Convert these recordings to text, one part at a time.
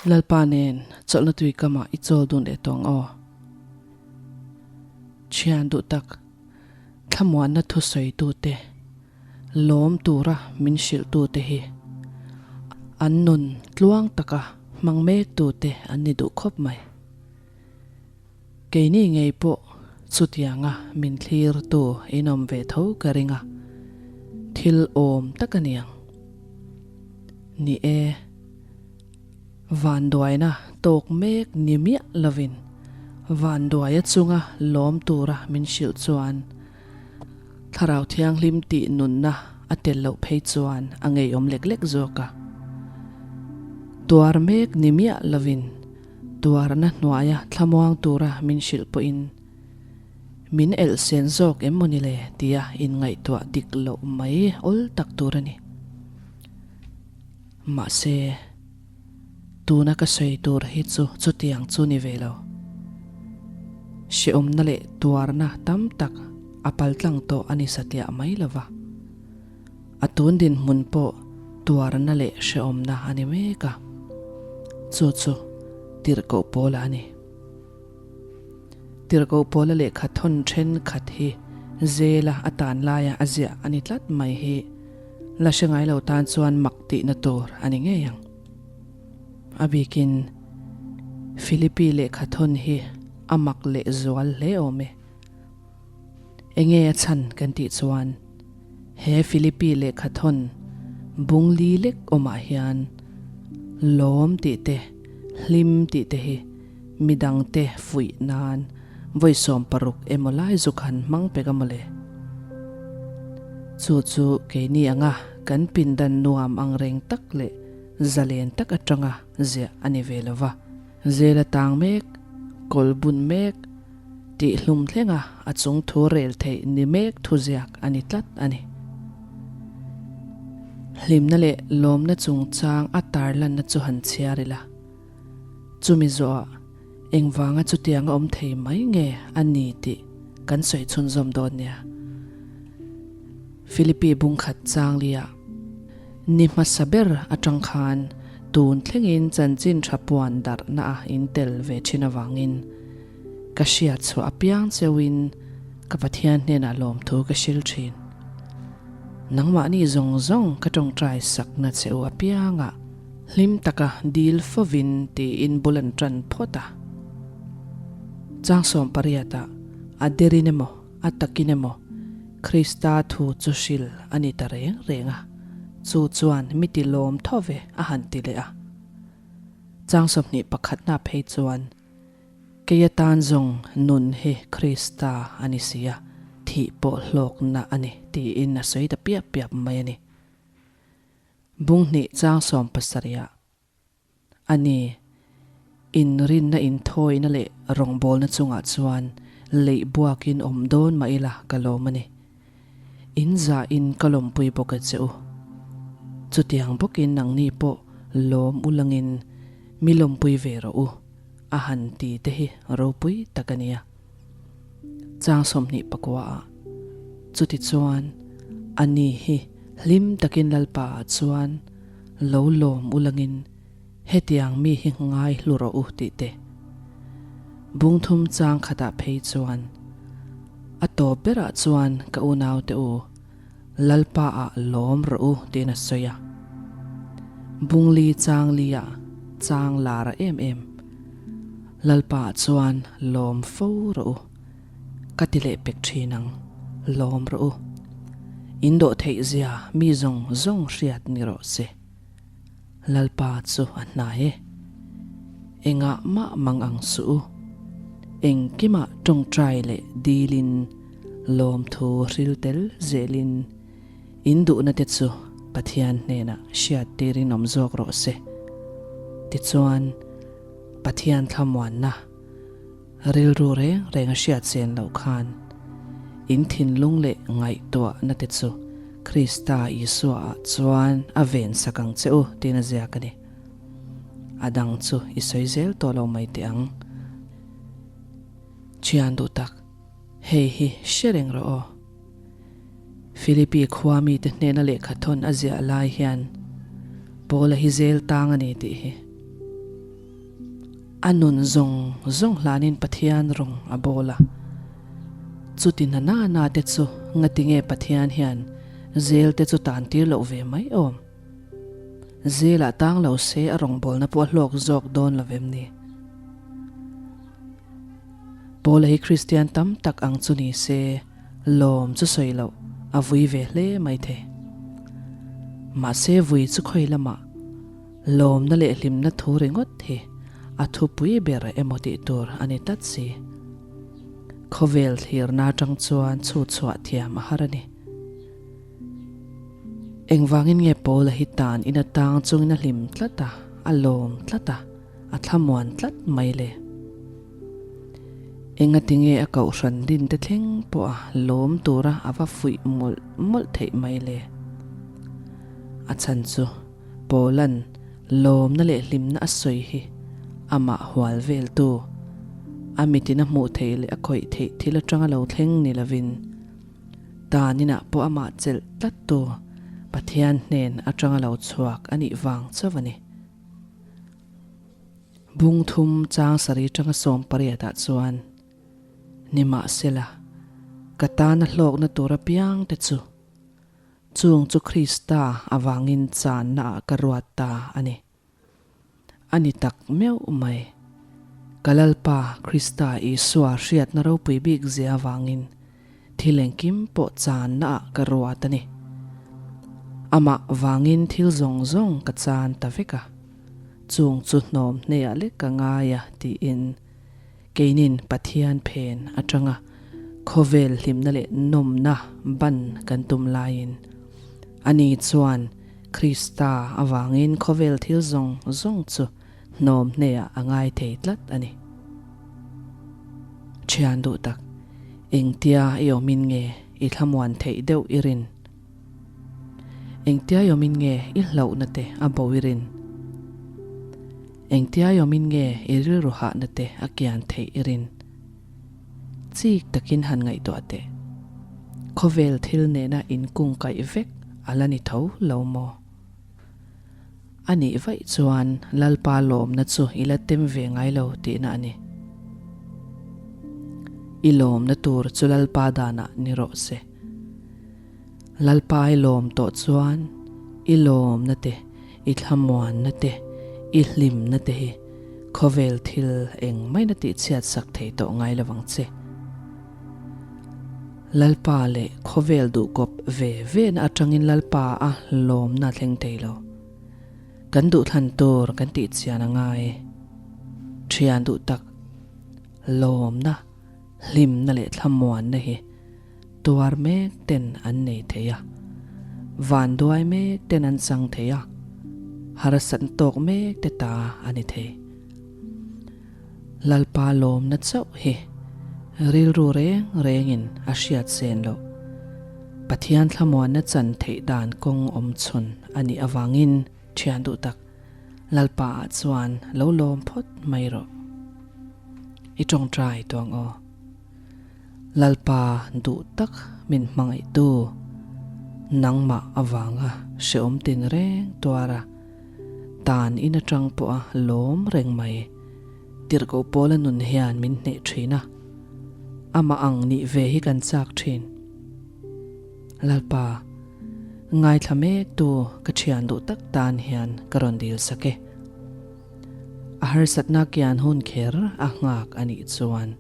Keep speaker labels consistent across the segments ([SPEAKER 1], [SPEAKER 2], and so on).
[SPEAKER 1] Lalpa nen chawlhna tui kamah i chawl dun leh tawh ang aw. Thian duh tak, thlamuanna thusawitute, lawm tura min hrilhtute hi an nun tluang taka hmang mektute an ni duh khawp mai. Keini ngei pawh chutianga min thlirtu in awm ve tho ka ring a, thil awm tak a niang. Ni e, vanduaina tawk mek ni miah lovin vanduaia chunga lawm tura min hrilh chuan Thlarau Thianghlim tih nunna a tel loh phei chuan a ngeiawm lek lek zawk a. Tuar mek ni miah lovin Tuarna hnuaia thlamuang tura min hrilh pawhin min elh sen zawk em maw ni le tia inngaihtuah dik loh mai awl tak tur a ni. Mahse, tuna ka sawi tur hi chu chutiang chu ni ve lo. Hrehawmna leh tuarna tam tak a paltlang tawh a ni satliah mai lo va. A tun dinhmun pawh tuarna leh hrehawmna a ni mek a, chu chu Tirhkoh Paula a ni. Tirhkoh Paula lehkha thawn thenkhat hi zela a tan laia a ziah a ni tlat mai hi la hre ngai lo tan chuan mak tihna tur a ni ngei ang. A bikin Philippi lehkha thawn hi a mak leh zual hle awm e. Enge a chhan kan tih chuan he Philippi lehkhathawn bung li lek awmah hian lawm tih te, hlim tih te hi midangte fuih nan vawi 16 emaw lai zuk han hmang pek a mawle. Chu chu keini anga kan pindan nuam ang reng tak leh zalen tak atanga ziah a ni ve lova. Zela tang mek, kawl bun mek, tih hlum thlenga a chung thu rel theih ni mek thuziak a ni tlat a ni. Hlimna leh lawmna chungchang a tarlanna chu han chhiar ila, chumi zawhah engvanga chutianga awm thei mai nge a ni tih kan sawi chhunzawm dawn nia. Philippi bungkhat changlia ni hmasa ber atang khan tun thlengin chanchin tha puan darhna a in tel ve thin avangin ka hriat chhuah apiang cheuhin ka Pathian hnenah lawmthu ka hril thin. Nangmahni zawng zawng ka tawngtai sakna che u apiangah hlim taka dil fovin tiin bul an tan phawt a. Chang 18ah a derin emaw a takin emaw Krista thu chu hril a ni ta reng reng a, chu chuan mi ti lawm tho ve a han ti leh a. Chang 21 na phei chuan, Kei atan zawng nun hi Krista a ni si a, thih pawh hlawkna a ni tiin a sawi ta piap piap mai a ni. Bung hnih chang 70ah A ni, inrinna inthawina leh rawngbawlna chungah chuan leih buakin awm dawn mah ila ka lawm a ni. In zahin ka lawmpui bawk e che u. Chutiang bawkin nangni pawh lawm u langin mi lawmpui ve rawh u, a han ti te hi ropui tak a nia. Chang 29 ah chutichuan a ni hi hlim takin Lalpa ah chuan lo lawm u langin hetiang mi hi ngai hlu rawh u tih te. Bung thum chang khatah phei chuan a tawp berah chuan ka unaute u Lalpa ah lawm rawh u tiin a sawi a. Bung li chang li ah chang lar a em em. Lalpa ah chuan lawm fo rawh u. Ka ti leh pek thin ang, lawm rawh u. In dawh theih zia mi zawng zawng hriat ni rawh se. Lalpa chu a hnai e. Engah mah mang ang suh u. Engkimah tawngtai leh dilin lawmthu hril tel zelin in duhna te chu Pathian hnenah hriat tirin awm zawk rawh se. Tichuan, Pathian thlamuanna rilru reng reng a hriat chen loh khan in thinlung leh ngaihtuahna te chu Krista Isua ah chuan a ven sak ang che u tiin a ziak a ni. A dang chu i sawi zel tawh lo mai teh ang. Thian duh tak, hei hi hre reng rawh aw. Philippi khua mite hnena lehkhathawn a ziah lai hian Paula hi zel tang a ni tih hi. A nun zawng zawng hlanin Pathian rawng a bawl a. Chuti na na na te chu ngatinge Pathian hian zel te chu tan tir loh ve mai awm? Zelah tang lo se a rawngbawlna pawh a hlawk zawk dawn lo vem ni? Paula hi Kristian tam tak ang chu ni se lawm chu sawi loh a vui ve hle mai thei. Mahse vui chu khawi lamah lawmna leh hlimna thu ringawt hi a thupui ber emaw tih tur a ni tlat si. Khawvel thlirna atang chuan chhutchhuah thiam a har a ni. Engvangin nge Paula hi tan in atang chungin a hlim tlat a, a lawm tlat a, a thlamuan tlat mai le? Engatinge a kohhran din te thleng pawh a lawm tura a va fuih mawlh mawlh theih mai le? A chhan chu Paula'n lawmna leh hlimna a sawi hi amah hual veltu, a mitin a hmuh theih leh a khawih theih thil atanga lo thleng ni lovin, Tan inah pawh amah chelh tlattu Pathian hnen atanga lo chhuak a nih vang chauh a ni. Bung thum chang sarih atanga 18 ah chuan, Nimahsela, ka tana hlawkna tur apiang te chu, chung chu Krista avangin channa ah ka ruat ta a ni. A ni tak meuh mai. Ka Lalpa Krista Isua hriatna ropui bik zia avangin thil engkim pawh channa ah ka ruat a ni. Amah vangin thil zawng zawng ka chan ta vek a, chung chu hnawm hneah lek ka ngai a tiin keinin Pathian phen atanga khawvel hlimna leh nawmna ban kan tum laiin ani chuan Krista avangin khawvel thil zawng zawng chu hnawm hneah a ngai thei tlat a ni. Thian duh tak, engtia i awmin nge i thlamuan theih deuh i rin? Engtia i awmin nge i hlauhna te a bo i rin? Engtia i awmin nge i rilru hahna te a kian theih i rin? Chik takin han ngaihtuah teh. Khawvel thil nena inkungkaih vek a la ni tho lo maw? A nih vaih chuan Lalpa lawmna chu i la tem ve ngai lo tihna a ni. I lawmna tur chu Lalpa danah ni rawh se. Lalpa i lawm tawh chuan i lawmna te, i thlamuanna te, i hlimna te hi khawvel thil eng maina tihchhiat sak thei tawh ngai lo vang che. Lalpa leh khawvel duhkawp ve vena atangin Lalpa a lawmna thleng thei lo. Kan duhthlan tur kan tihchian a ngai. Thian duh tak, lawmna, hlimna leh thlamuanna hi Tuar mek ten an nei thei a, vanduai mek ten an chang thei a, harsatna tawk mek te ta a ni thei. Lalpa lawmna chauh hi rilru reng rengin a hriat sen loh. Pathian thlamuanna chan theih dan kawng awm chhun a nih avangin thian duh tak Lalpa ah chuan lo lawm phawt mai rawh. I tawngtai tuang aw. Lalpa duh tak min hmangaihtu, nangmah avanga hrehawm tin reng tuara tan in atang pawha lawm reng mai. Tirhkoh Paula nun hian min hneh thin a, amah ang nih ve hi kan chak thin. Lalpa, ngaithla mektu ka thian duh tak tan hian ka rawn dil sak e. A harsatna kian hun kher a nghak a nih chuan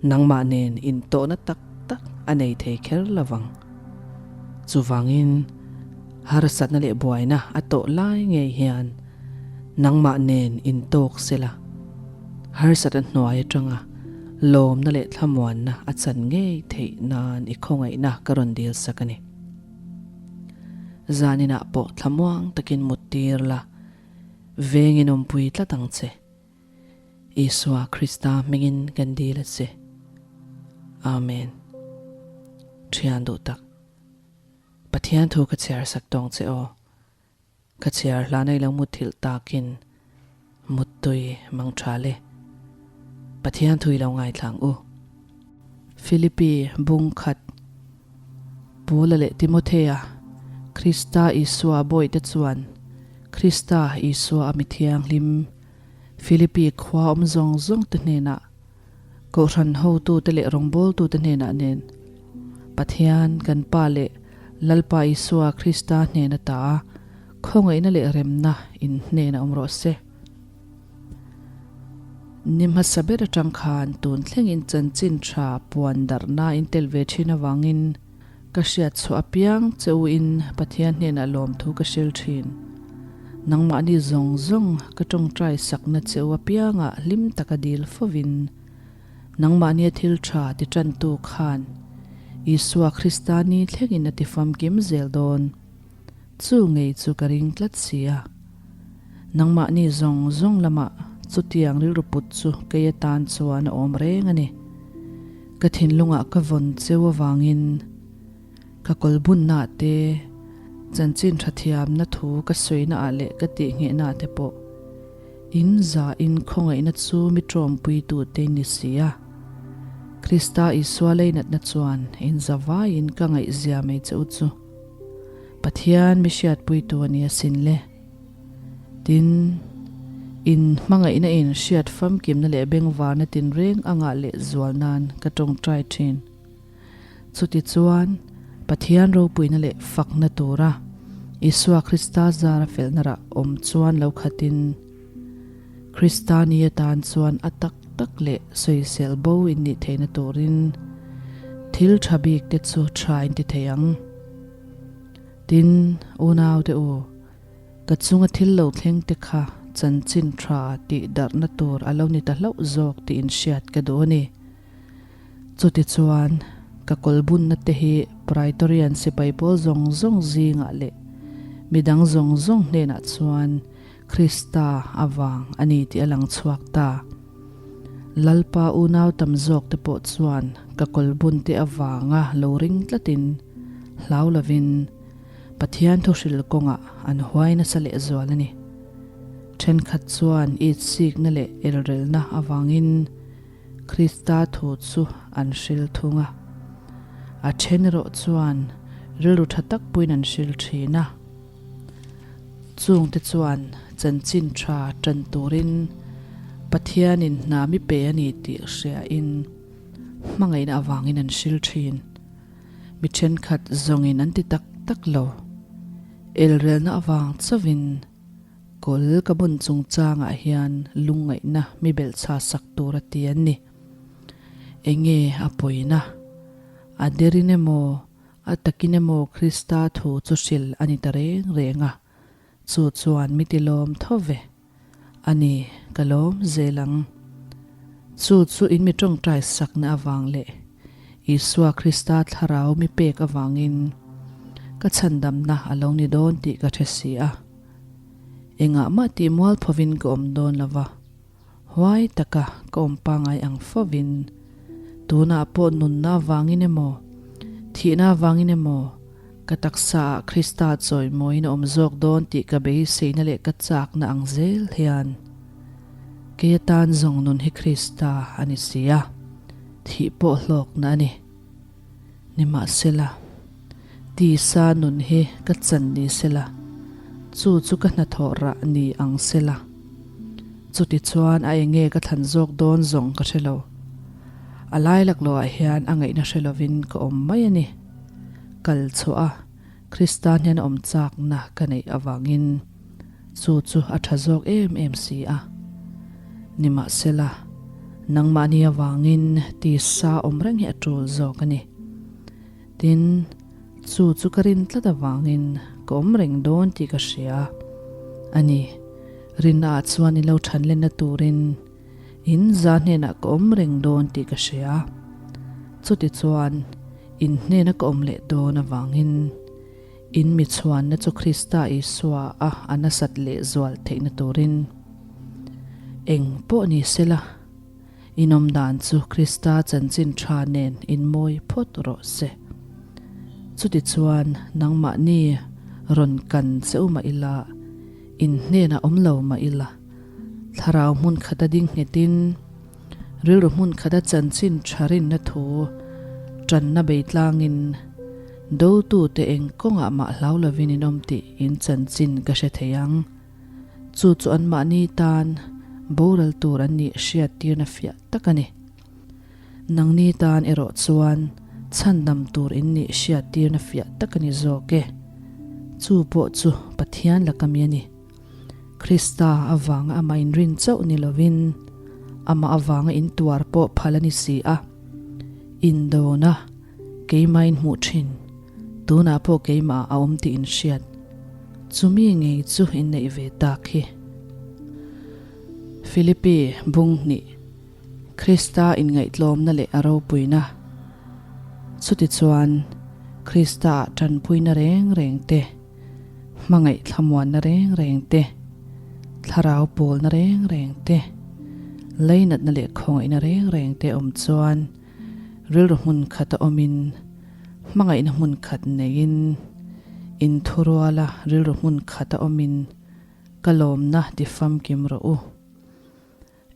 [SPEAKER 1] nangmah nen intawhna tak tak a nei thei kher lo vang. Chuvangin harsatna leh buaina a tawh lai ngei hian nangmah nen intawk sela, harsatna hnuai atanga lawmna leh thlamuanna a chan ngei theih nan i khawngaihna ka rawn dil sak a ni. Zaninah pawh thlamuang takin mut tir la. Vengin awmpui tlat ang che. Isua Krista hmingin kan dil a che. Amen. Thian duh tak. Pathian thu ka chhiar sak tawng che aw. Ka chhiar hlan a i lo mutthilh takin muttui mang tha le. Pathian thu i lo ngaithlang u. Philippi bung khat Paula leh Timothea, Krista Isua bawihte chuan Krista Isua a mi thianghlim. Philippi khua awm zawng zawng te hnenah, Kohhran hotute leh rawngbawltute hnenah nen, Pathian kan Pa leh Lalpa Isua Krista hnen ata a khawngaihna leh remna in hnenah awm rawh se. Ni hmasa ber atang khan tun thlengin chanchin tha puan darhna in tel ve thin avangin ka hriat chhuah apiang che u in Pathian hnenah lawmthu ka hril thin. Nangmahni zawng zawng ka tawngtai sakna che u apiangah hlim taka dil fovin nangmahnia thil tha ti tantu khan Isua Krista ni thlengin a ti famkim zel dawn. Chu ngei chu ka ring tlat si a. Nangmahni zawng zawng lamah chutiang rilru put chu kei atan chuan a awm reng a ni. Ka thinlungah ka vawn cheu avangin ka kawlbunnaah te, chanchin tha thiamna thu ka sawinaah leh ka tihnghehnaah te pawh in zahin khawngaihna chu mi tawmpuitute in ni si a. Krista Isua leinatna chuan in zavaiin ka ngaihzia mai che u chu. Pathian mi hriatpuitu a ni asin le. Tin, in hmangaihna in hriat famkimna leh bengvarna tinreng a ngah leh zual nan ka tawngtai thin. Chutichuan, Pathian ropuina leh fakna tura Isua Krista zara felna rah awm chuan lo khatin, Krista ni atan chuan a tak tak leh sawisel bo in nih theihna turin thil tha bik te chu tha in ti thei ang. Tin, unau te u, ka chunga thil lo thleng te kha chanchin tha tih darhna tur a lo ni ta hlauh zawk tih in hriat ka duh a ni. Chutichuan, ka kawlbunna te hi Praetorian sipai pawl zawng zawng zingah leh midang zawng zawng hnenah chuan Krista avang a ni tih a lang chhuak ta. Lalpa unau tam zawk te pawh chuan ka kawlbun te avanga lo ring tlatin hlau lovin Pathian thuhril kawngah an huai nasa lehzual a ni. Thenkhat chuan itsikna leh elrelna avangin Krista thu chu an hril thung a. A then erawh chuan rilru tha tak puiin an hril thin a. Chungte chuan chanchin tha tan turin Pathianin hna mi pe a ni tih hriain hmangaihna avangin an hril thin. Mi thenkhat zawngin an ti tak tak lo. Elrelna avang chauhin kawl ka bun chungchangah hian lungngaihna mi belhchha sak tur a ti an ni. Enge a pawina? A derin emaw A takin emaw Krista thu chu hril a ni ta reng reng a, chu chuan mi ti lawm tho ve. A ni, ka lawm zel ang. Chu chu in mi tawngtai sakna avang leh Isua Krista thlarau mi pek avangin ka chhandamna a lo ni dawn tih ka hre si a. Engah mah tih mualphovin ka awm dawn lo va. Huai taka ka awm pangai ang fovin, tunah pawh nunna avangin emaw, thihna avangin emaw, ka taksaah Krista chawimawiin a awm zawk dawn tih ka beiseina leh ka chakna ang zel hian, kei atan zawng nun hi Krista a ni si a, thih pawh hlawkna a ni. Nimahsela, tisa nun hi ka chan ni sela, chu chu ka hnathawh rah ni ang sela. Chutichuan a enge ka thlan zawk dawn zawng ka hre lo. A lai laklawhah hian a ngaihna hre lovin ka awm mai a ni. Kal chhuah a, Krista hnen awm chakna ka neih avangin chu chu a tha zawk em em si a. Nimahsela, nangmahni avangin tisa awm reng hi a tul zawk a ni. Tin, chu chu ka rin tlat avangin ka awm reng dawn tih ka hria a ni. Rinnaah chuan i lo thanlenna turin in za hnenah ka awm reng dawn tih ka hria. Chutichuan, in hnena ka awm leh dawn avangin in mi chhuanna chu Krista Isua a a nasat leh zual theihna turin eng pawh ni sela, in awm dan chu Krista chanchin tha nen in mawi phawt rawh se. Chutichuan, nangmahni rawn kan che u mah ila, in hnenah awm lo mah ila, thlarau hmun khata ding nghetin, Rilru hmun khata chanchin tha rinna thu tanna bei tlangin dotute eng kawngah mah hlau lovin in awm tih in chanchin ka hre thei ang. Chu chu anmahni tan boral tur an nih hriattirna fiah tak a ni. Nangni tan erawh chuan chhandam tur in nih hriattirna fiah tak a ni zawk e. Chu pawh chu Pathian laka mi a ni. Krista avanga amah inrin chauh ni lovin amah avanga intuar pawh phal a ni si a. Indona keimah in hmuh thin, tunah pawh keimah a awm tih in hriat. Chumi ngei chu inneih ve tak hi. Philippi bung hnih. Krista inngaihtlawmna leh a ropuina. Chutichuan, Krista-ah tanpuina reng reng te, hmangaih thlamuanna reng reng te, thlarau pawlna reng reng te, leinatna leh khawngaihna reng reng te awm chuan rilru hmun khata awmin, hmangaihna hmun khat neiin, inthuruala rilru hmun khata awmin ka lawmna tifamkim rawh u.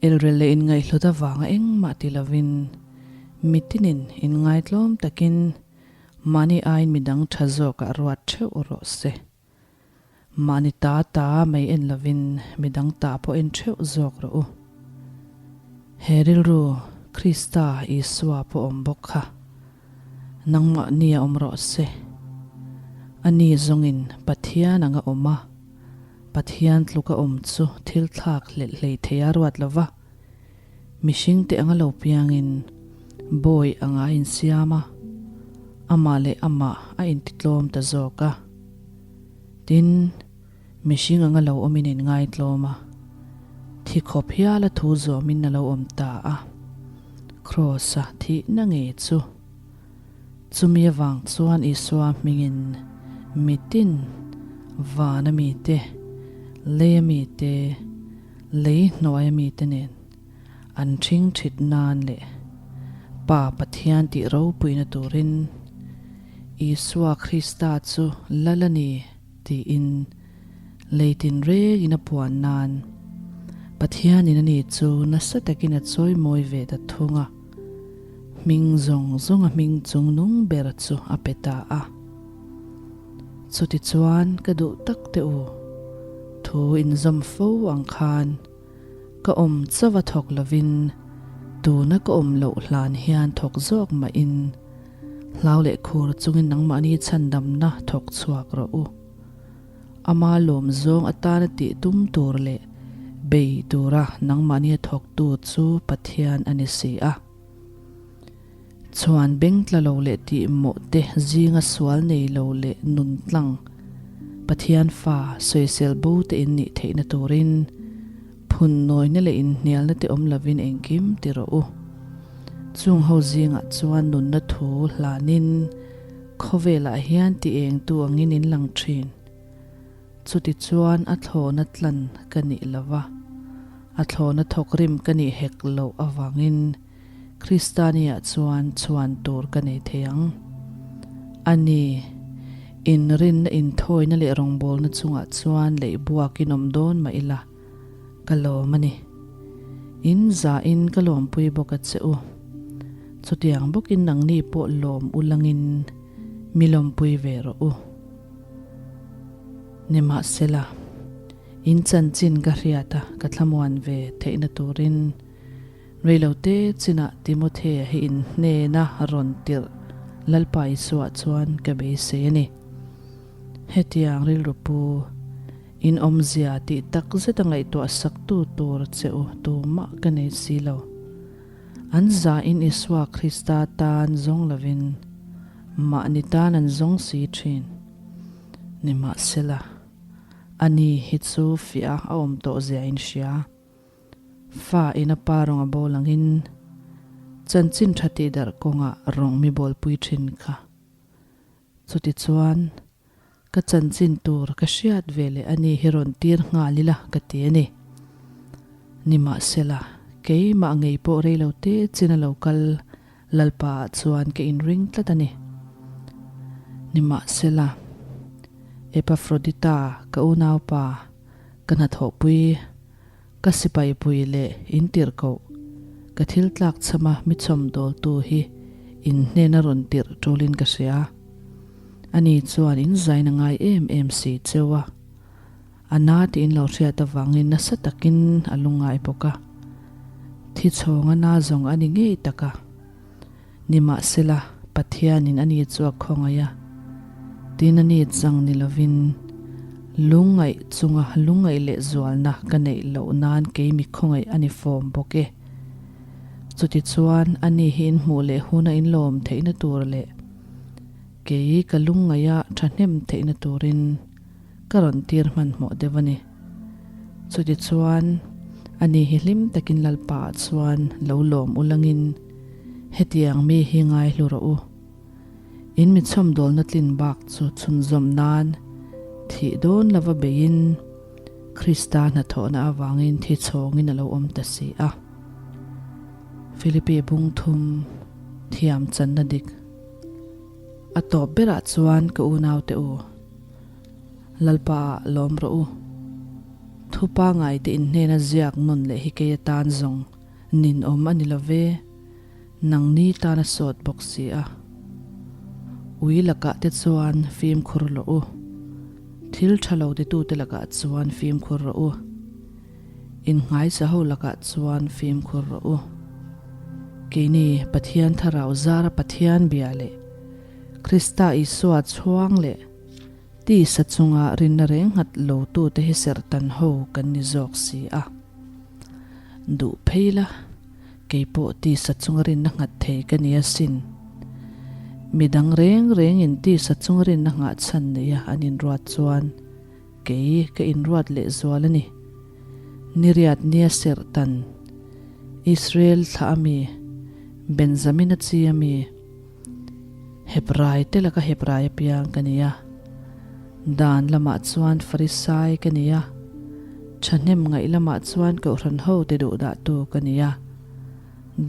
[SPEAKER 1] Elrel leh inngaihhlut avanga engmah ti lovin, mitinin inngaitlawm takin mahni aiin midang tha zawkah ruat theuh rawh se. Mahni ta ta mai en lovin midang ta pawh en theuh zawk rawh u. He rilru Krista Isua pawh awm bawk kha nangmahni a awm rawh se. Ani zawngin Pathian anga awm a. Pathian tluka awm chu thil thlak hlelh hlei thei a ruat lo va, mihring te anga lo piangin bawi anga a insiam a, amah leh amah a intitlawm ta zawk a. Tin, mihring anga lo awmin inngaitlawm a, thi khawp hiala thu zawmin a lo awm ta a, Kraws-a thihna ngei chu. Chumi avang chuan Isua hmingin mitin, vana mite, leia mite, lei hnuaia mite nen an ṭhing ṭhit nan leh Pa Pathian tih ropuina turin Isua Krista chu Lal a ni tiin lei tinrengin a puan nan Pathianin ani chu nasa takin a chawimawi ve ta thung a. Hming zawng zawng a hming chung nung ber chu a pe ta a. Chutichuan ka duh tak teh u, thu inzawm fo ang khan ka awm chauh a thawk lovin tuna ka awm loh hlan hian thawk zawk mahin hlau leh khur chungin nangmahni chhandamna thawk chhuak rawh u. Ama lawm zawng atana tih tum tur leh bei tura nangmahnia thawktu chu Pathian a ni si a. Chhuan beng tla lo leh tih mawh te zinga sual nei lo leh nun tlang Pathian fa sawisel bo te in nih theihna turin phun nawina leh inhnialna te awm lovin engkim ti rawh u. Chung ho zingah chuan nunna thu hlanin Khawvelah hian ti engtu angin in lang thin. Chutichuan a thlawhna tlan ka nih lo va, a thlawhna thawkrim ka nih hek loh avangin Kristaniah chuan chhuan tur ka nei thei ang. A ni, inrinna inthawina leh rawngbawlna chungah chuan leihbuakin awm dawn mah ila, Ka lawm a ni. In zahin ka lawmpui bawk a che u. Chutiang bawkin nangni pawh lawm u langin mi lawmpui ve rawh u. Nimahsela, in chanchin ka hriat a ka thlamuan ve theihna turin reilote chinah Timothea hi in hnena rawn tirh Lalpa Isua chuan ka beisei a ni. Hetiang rilru pu. In awmzia tih tak zeta ngaihtuah saktu tur che u tumah ka nei si lo. An zahin Isua Krista tan zawng lovin mahni tan an zawng si thin. Nimahsela, ani hi chu fiah a awm tawh zia in hria. Fa in a pa rawng a bawl angin chanchin tha tihdarh kawngah rawng mi bawlpui thin kha. Chutichuan, Ka chanchin tur ka hriat ve leh a ni hi rawn tir nghal ila ka ti a ni. Nimahsela, keimah ngei pawh rei lo te chin a lo kal Lalpa ah chuan ka inring tlat a ni. Nimahsela, Epafrodita ka unaupa, ka hnathawhpui, Ka sipai pui leh in tirh koh, ka thil tlak chhama mi chhawm dawltu hi in hnena rawn tirh ṭulin ka hria. Ani chuan in zain a ngai em em si cheu a. A na tih in lo hriat avangin nasa takin a lungngai bawk a. Thi chhawng a na zawng a ni ngei tak a. Nimahsela, Pathianin ani chu a khawngaih a, tin ani chang ni lovin lungngaih chunga lungngaih leh zualna ka neih loh nan kei mi khawngaih a ni fawm bawk e. Chutichuan, ani hi in hmuh leh huna in lawm theihna tur leh kei ka lungngaih a thahnem theihna turin ka rawn tir hmanhmawh deuh a ni. Chutichuan, ani hi hlim takin Lalpa ah chuan lo lawm ulangin hetiang mi hi ngai hlu rawh u. In mi chhawmdawlna tlin bak chu chhunzawm nan thih dawn lova beiin Krista hnathawhna avangin thi chhawngin a lo awm ta si a. Philippi bung thum thiam channa dik a tawp berah chuan ka unaute u. Lalpa ah lawm rawh u. Thu pangai te in hnena ziak nawn leh hi kei atan zawng nin awm a ni lo ve, nangni tan a sawt bawk si a. Ui lakah te chuan fimkhur rawh u. Thil tha lo titute lakah chuan fimkhur rawh u. Innghaisa ho lakah chuan fimkhur rawh u. Keini Pathian Thlarau zara Pathian bia leh Krista Isua chhuang leh Tisa chunga rinna reng nghat lo tute hi serhtan ho kan ni zawk si a. Duh phei la, kei pawh tisa chunga rinna nghat thei ka ni asin. Mi dang reng rengin tisa chunga rinna nghah chhan neia an inruat chuan kei ka inruat lehzual a ni. Niriat nia serhtan, Israel thlah ami, Benjamina chi ami, Hebrai te laka Hebrai apiang ka ni a, dan lamah chuan Farisai ka ni a, thahnem ngaih lamah chuan Kohhran ho te duh dahtu ka ni a,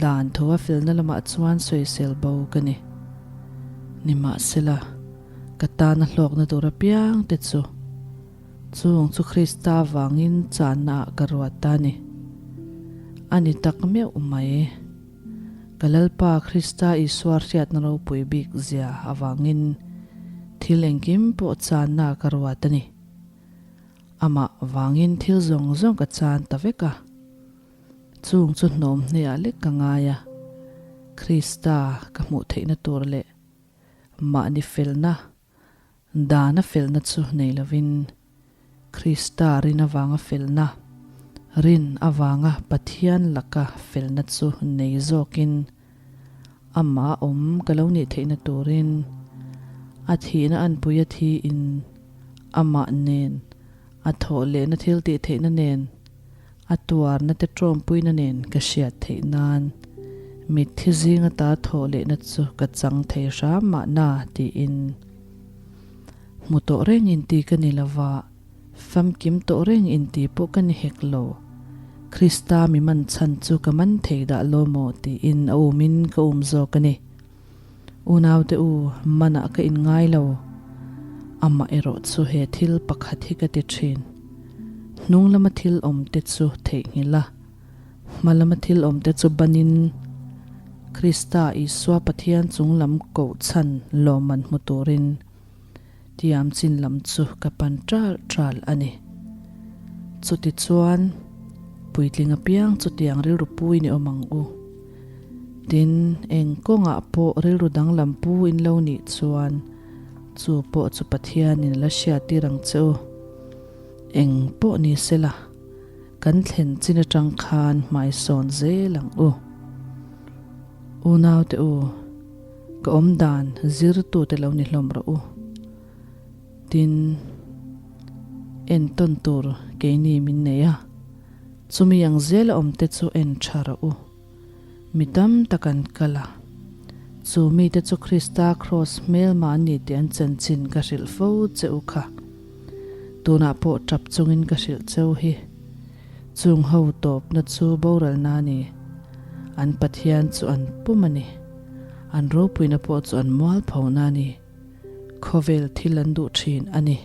[SPEAKER 1] dan tho a felna lamah chuan sawisel bo ka ni. Nimahsela, ka tana hlawkna tur apiang te chu Chung chu Krista vangin channa ah ka ruat ta ni. A ni tak meuh mai. Ka Lalpa Krista Isua hriatna ropui bik zia avangin thil engkim pawh channa ah ka ruat a ni. Amah vangin thil zawng zawng ka chan ta vek a. Chung chu hnawm hneah lek ka ngai a. Krista ka hmuh theihna tur leh mahni felna Dana felna chu nei lovin, Krista rin avanga felna, rin avanga Pathian laka felna chu nei zawkin, Amah awm ka lo nih theihna turin, a thihna anpui a thiin, Amah nen, a thawh lehna thil tih theihna nen, a tuarna te tawmpuina nen ka hriat theih nan mitthi zing ata thawh lehna chu ka chang thei hram mahna tiin hmu tawh reng inti ka ni lova, famkim tawh reng inti pawh ka ni hek lo. Krista mi man chhan chu ka man thei dah lo maw tiin a umin ka um zawk a ni. Unaute u, manah ka inngai lo. Amah erawh chu he thil pakhat hi ka ti thin. Hnung lama thil awmte chu theihnghilh a, hma lama thil awmte chu banin Krista Isua Pathian chung lam koh chhan lawmman hmu turin tiam chin lam chu ka pan ṭal ṭal a ni. Chutichuan, puitling apiang chutiang rilru puin i awm ang u. Tin, eng kawngah pawh rilru danglam pu in lo nih chuan chu pawh chu Pathianin a la hriattir ang che u. Eng pawh ni sela, kan thlen chin atang khan hmaisawn zel ang u. Unaute u, ka awmdan zirtute lo ni hlawm rawh u. Tin, entawn tur keini min nei a, chumi ang zela awmte chu en tha rawh u. Mi tam tak an kal a, chu mite chu Krista kraws hmelma an ni tih an chanchin ka hrilh fo che u kha. Tunah pawh tap chungin ka hrilh cheu hi. Chung ho tawpna chu boralna a ni. An Pathian chu an pum a ni. An ropuina pawh chu an mualphona a ni. Khawvel thil an duh thin a ni.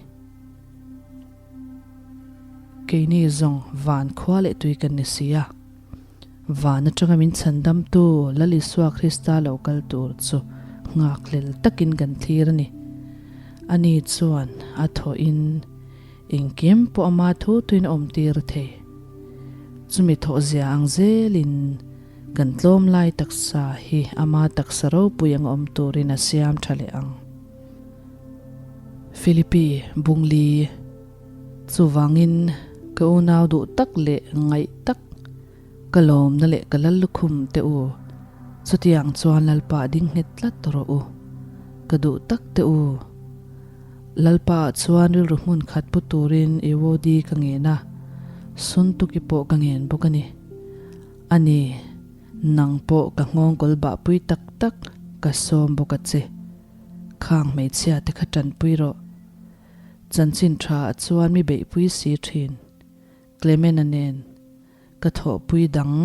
[SPEAKER 1] Keini zawng van khua leh tui kan ni si a. Van atanga min chhandamtu Lal Isua Krista lo kal tur chu nghakhlel takin kan thlir a ni. Ani chuan a thawhin. Engkim pawh ama thu tuin a awm tir thei. Chumi thawh zia ang zelin kan tlawm lai taksa hi ama taksa ropui ang awm turin a siam tha leh ang. Philippi Bungli Chuvangin ka unau duh tak leh ngaih tak ka lawmna leh ka lal lukhum te u, chutiang chuan Lalpa ding nghet tlat rawh u, ka duh tak te u. Lalpa ah chuan rilru hmun khat pu turin Euodi ka ngen a, Suntuki pawh ka ngen bawk a ni. A ni, nang pawh ka nghawngkawl bahpui tak tak ka sawm bawk a che. Khang hmeichhia te kha tanpui rawh. Chanchin tha ah chuan mi beihpui si thin. Clement-a nen ka thawhpui dang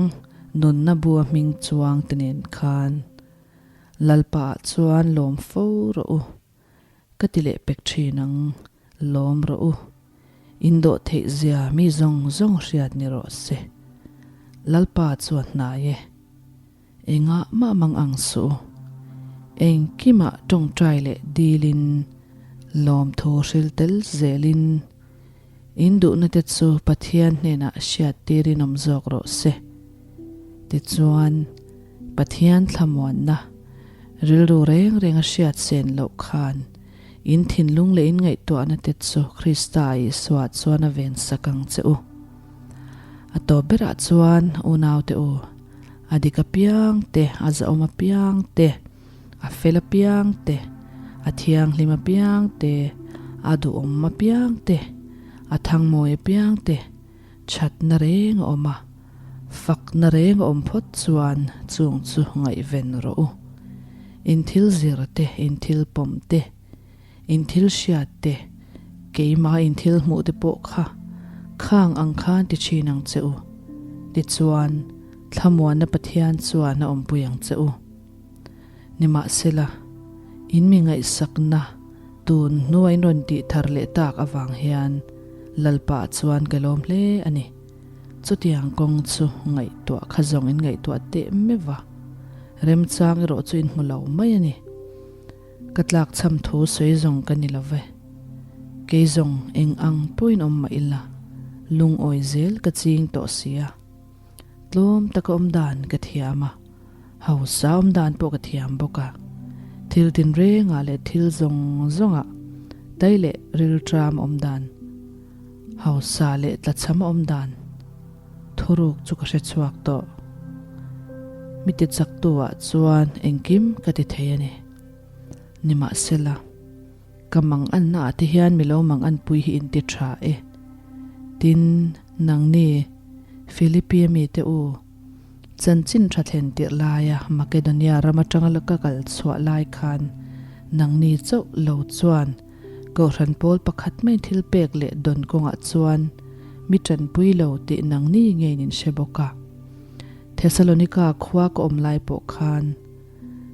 [SPEAKER 1] nunna bua hming chuang te nen khan Lalpa ah chuan lawm fo rawh u. Ka ti leh pek thin ang, lawm rawh u. In dawh theih zia mi zawng zawng hriat ni rawh se. Lalpa chuan hnai e. Engah mah mang ang suh u. Engkimah tawngtai leh dilin, lawmthu hril tel zelin, in duhna te chu Pathian hnenah hriat tirin awm zawk rawh se. Tichuan, Pathian thlamuanna, rilru reng reng a hriat sen loh khan, in thinlung leh in ngaihtuahna te chu Krista Isua chuan a ven sak ang che u. A tawp berah chuan, unaute u, a dik apiang te, a zahawm apiang te, a fel apiang te, a thianghlim apiang te, a duhawm apiang te, a thangmawi apiang te, Thatna reng a awm a, fakna reng a awm phawt chuan chung chu ngaihven rawh u. In thil zir te, in thil pawm te, in thil hriat te, keimah in thil hmuh te pawh kha khang ang khan ti thin ang che u. Tichuan, thlamuanna Pathian chuan a awmpui ang che u. Nimahsela, in mi ngaihsakna tun hnua in rawn tih thar leh tak avang hian Lalpa chuan ka lawm hle a ni. Chutiang kawng chu ngaihtuah kha zawng in ngaihtuah teh meuh va, remchang erawh chu in hmu lo mai a ni. Ka tlakchham thu sawi zawng ka ni lo ve. Kei zawng eng ang pawhin awm mah ila, lungawi zel ka ching tawh si a. Tlawm taka awm dan ka thiam a, hausa awm dan pawh ka thiam bawk a. Thil tinrengah leh thil zawng zawngah tai leh rilṭam awm dan, hausa leh tlachham awm dan thuruk chu ka hre chhuak tawh. Mi tichaktu-ah chuan engkim ka ti thei a ni. Nimahsela. Ka mang anna ah te hian milo mang anpui hi in ti tha e. Tin, nangni, Philippi mi te u, chanchin tha thlen tirh laia Makedonia ram atanga la ka kal chhuah lai khan nangni chauh lo chuan Kohhran pawl pakhat mai thil pek leh dawn kawngah chuan mi tanpui lo tih nangni ngeiin in hre bawk a. Thesalonika khua ka awm lai pawh khan,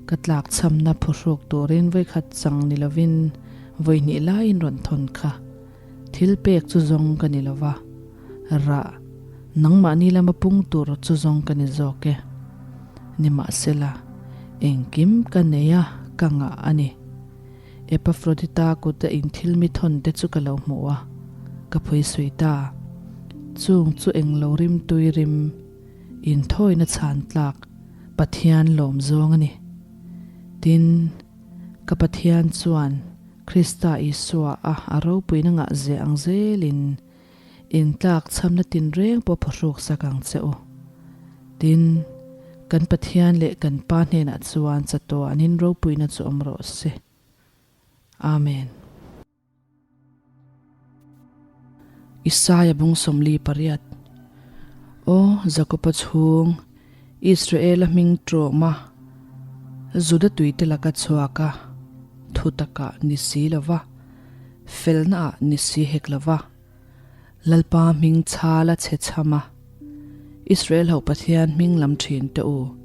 [SPEAKER 1] Ka tlakchhamna phuhruk turin vawikhat chang ni lovin vawihnih laiin rawn thawn kha. Thil pek chu zawng ka ni lova, rah, nangmahni lama pung tur chu zawng ka ni zawk e. Nimahsela, engkim ka nei a, ka ngah a ni. Epafrodita kuta in thil mi thawn te chu ka lo hmu a, ka phuisui ta. Chung chu englo rimtui rim. Inthawina chhan tlak Pathian lawm zawng a ni. Tin, ka Pathian chuan Krista Isua a a ropuina ngah zeh ang zelin intlak chhamna tinreng pawh phawhruk sak ang che u. Tin, kan Pathian leh kan Pa hnenah chuan chatuanin ropuina chu awm rawh se. Amen. Isaia bung 48 Aw Jakoba chhung, Israela hming ṭawma Juda tuite laka chhuak a, thu takah ni si lo va, felnaah ni si hek lo va, Lalpa hming chhala chhe chham a, Israel ho Pathian hming lam ṭhin teh u,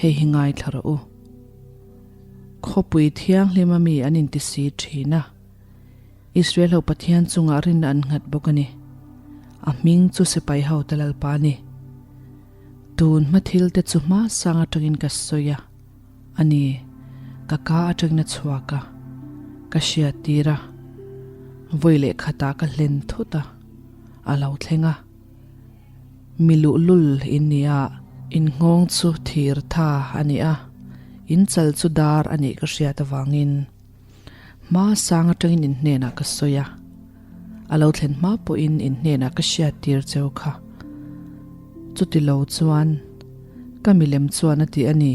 [SPEAKER 1] hei hi ngaithla rawh u. Khawpui thianghlima mi an inti si thin a, Israel ho Pathian chungah rinna an nghat bawk a ni. A hming chu sipai hote Lalpa a ni. Tun hma thil te chu hma sang atangin ka sawi a, a ni, ka ka atangin a chhuak a, ka hriat tir a. Vawi leh khatah ka hlen thut a, a lo thleng a. Mi luhlul in ni a, in nghawng chu thir tha a ni a, in chal chu dar a nih ka hriat avangin hma sang atangin in hnenah ka sawi a, a lo thlen hma pawhin in hnenah ka hriat tir cheu kha. Chuti lo chuan ka milem chuan a ti a ni.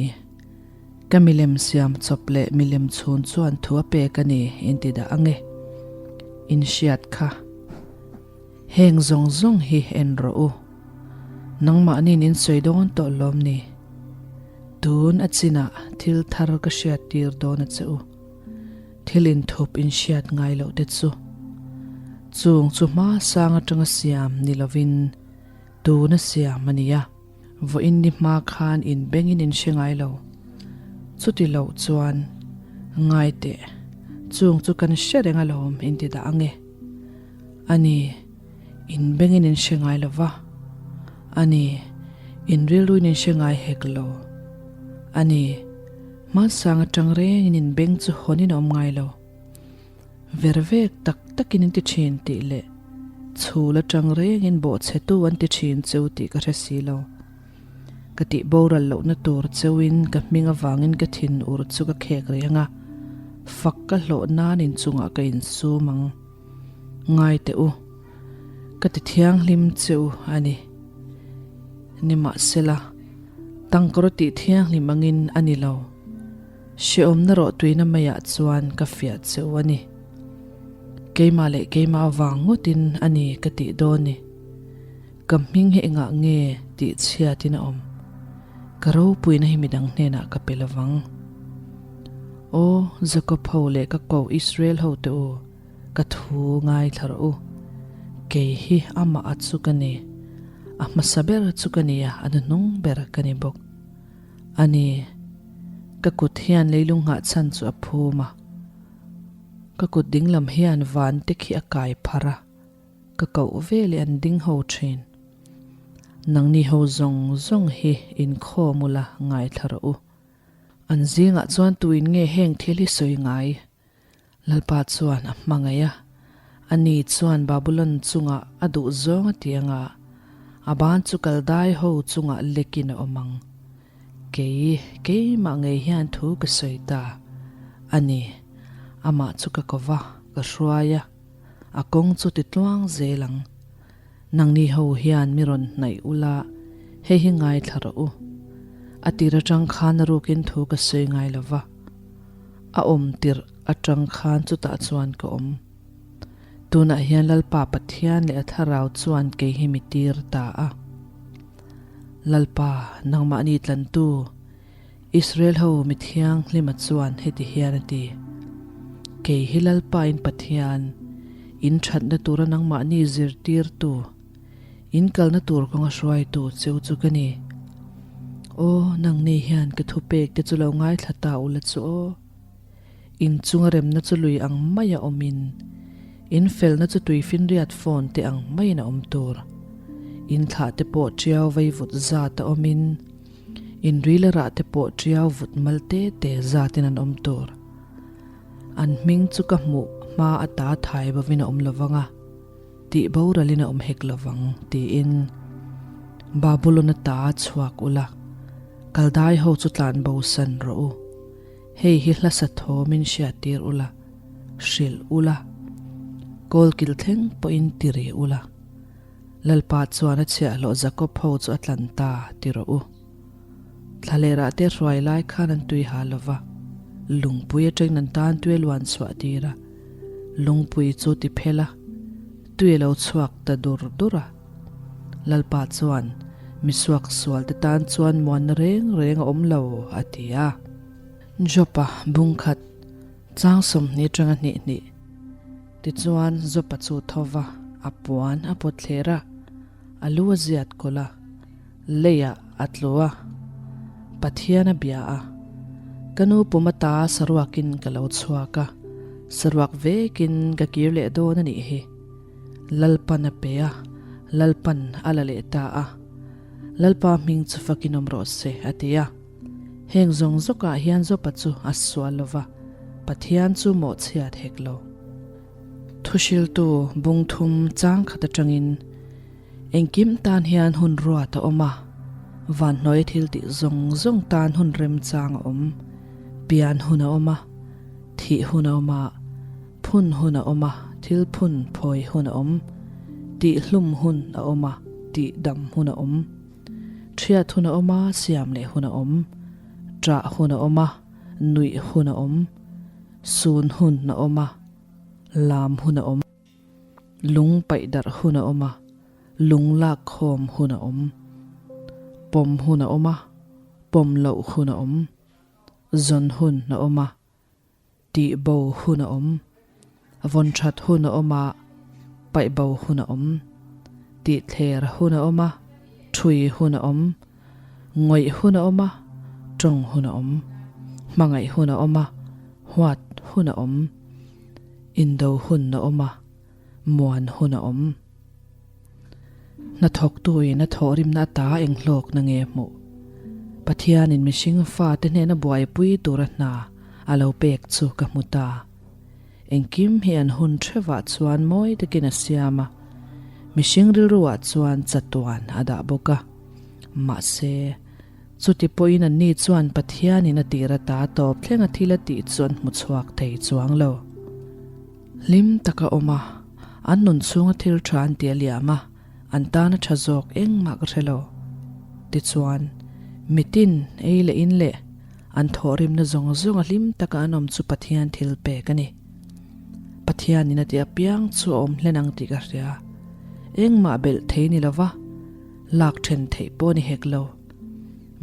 [SPEAKER 1] Ka milem siam chawp leh milem chhun chuan thu a pek a ni in ti dah ang e. In hriat kha. Heng zawng zawng hi en rawh u. Nangmahniin in sawi dawn tawh lawm ni? Tun a chinah thil thar ka hriat tir dawn a che u. Thil inthup in hriat ngai loh te chu. Chung chu hma sang atanga siam ni lovin tun a siam a nia. Vawiin ni hma khan in bengin in hre ngai lo. Chuti loh chuan ngai teh, chung chu kan hre reng alawm in ti dah ang e. A ni, in bengin in hre ngai lo va. A ni, in rilruin in hre ngai hek lo. A ni, hmansang atang rengin in beng chu hawnin a awm ngai lo. Ver vek tak takin in ti thin tih leh chhul atang rengin bawhchhetu an ti thin cheu tih ka hre si lo. Ka tih boral lohna tur cheuin ka hming avangin ka thin ur chu ka khek reng a, fak ka hlawh nan inchungah ka insum ang. Ngai teh u, ka ti thianghlim cheu a ni. Nimahsela, tangkawr tih thianghlim angin a ni lo. Hrehawmna rawh tuina maiah chuan ka fiah che u a ni. Keimah leh keimah avang ngawtin a ni ka tih dawn ni. Ka hming hi engah nge tih chhiatin a awm? Ka ropuina hi midang hnenah ka pe lovang. Aw, Jakob ho leh ka koh Israel ho te u, ka thu ngaithla rawh u. Kei hi amah a chu ka ni. A hmasa ber chu ka ni a, a hnuhnung ber ka ni bawk. A ni, ka kut hian leilung nghah chhan chu a phum a, ka kut dinglam hian van te khi a kai pharh a, ka koh ve leh an ding ho thin. Nangni ho zawng zawng hi inkhawm ula ngaithla rawh u. An zingah chuan tuin nge heng thil hi sawi ngai? Lalpa chuan a hmangaih a, ani chuan Babulon chungah a duh zawng a ti anga, a ban chu Kaldai ho chungah lekin a awm ang. Kei, keimah ngei hian thu ka sawi ta a ni, amah chu ka ko va, ka hruai a, a kawng chu ti tluang zel ang. Nangni ho hian mi rawn hnaih ula, hei hi ngaithla rawh u. A tir atang khan a rukin thu ka sawi ngai lo va. A awm tirh atang khan chutah chuan ka awm. Tunah hian Lalpa Pathian leh a Thlarau chuan kei hi mi tir ta a. Lalpa, nangmahni tlantu, Israel ho mi thianghlima chuan heti hian a ti, Kei hi Lalpa in Pathian, in thatna tura nangmahni zirtirtu, in kalna tur kawnga hruaitu cheu chu ka ni. Aw, nangni hian ka thupek te chu lo ngaithla ta ula chu aw. In chunga remna chu lui ang maia awmin, in felna chu tuifinriat phone te ang maiin a awm tur. In thlah te pawh tiau vaivut zat a awmin, in ril a rah te pawh tiau vut mal te te zatin an awm tur. An hming chu ka hmuh hma ata thai bovin a awm lovang a. Tih boralin a awm hek lovang, tiin Babulon ata a chhuak ula, Kaldai ho chu tlan bosan rawh u. Hei hi hlasa thawmin hriattir ula, hrilh ula, kawlkil thleng pawhin ti ri ula. Lalpa chuan a chhiahhlawh Jakob ho chu a tlan ta, ti rawh u. Thlalerah te hruai lai khan an tui ha lo va, lungpui atangin an tan tui a luan chhuah tir a, lungpui chu ti phel a, tui a lo chhuak ta dur dur a. Lalpa chuan, Misuak sual te tan chuan muanna reng reng a awm lo, a ti a. Jopa bungkhat chang 20 atanga hnih hnih. Tichuan Jopa chu tho va, a puan a pawt thler a, a lu a ziat kawlh a. Leiah a tlu a, Pathian a bia a, Ka nu pum ata saruakin ka lo chhuak a, saruak vekin ka kir leh dawn a nih hi. Lalpan a pe a, Lalpan a la leh ta a, Lalpa hming chu fakin awm rawh se, a ti a. Heng zawng zawkah hian Jopa chu a sual lo va, Pathian chu mawhchhiat hek lo. Thuhriltu bung thum chang khat atangin engkim tan hian hun ruat a awm a, vanhnuai thil tih zawng zawng tan hun remchang a awm, pian hun a awm a, thih hun a awm a, phun hun a awm a, thil phun phawi hun a awm, tih hlum hun a awm a, tih dam hun a awm, thiat hun a awm a, siam leh hun a awm, ṭah hun a awm a, nuih hun a awm, sun hun a awm a, lam hun a awm, lung paih darh hun a awm a, lung lak khawm hun a awm, pawm hun a awm a, pawm loh hun a awm, zawn hun a awm a, tih bo hun a awm, vawn that hun a awm a, paih bo hun a awm, tih thler hun a awm a, thui hun a awm, ngawih hun a awm a, tawng hun a awm, hmangaih hun a awm a, huat hun a awm, indo hun a awm a, muan hun a awm. Hnathawktuin a thawhrimna ata eng hlawkna nge hmuh? Pathianin mihring fate hnena buaipui tura hna a lo pek chu ka hmu ta. Engkim hi an hun thevah chuan mawi takin a siam a, mihring rilruah chuan chatuan a dah bawk a. Mahse, chuti pawhin anni chuan Pathianin a tir ata tawp thlenga thil a tih chu an hmu chhuak thei chuang lo. Hlim taka awm a, an nun chhunga thil tha an ti a liam a, an tana tha zawk engmah ka hre lo. Tichuan, mitin ei leh in leh an thawhrimna zawng zawnga hlim taka an awm chu Pathian thil pek a ni. Pathianin a ti apiang chu a awm hlen ang tih ka hria. Engmah belh thei ni lova, lak then theih pawh ni hek lo.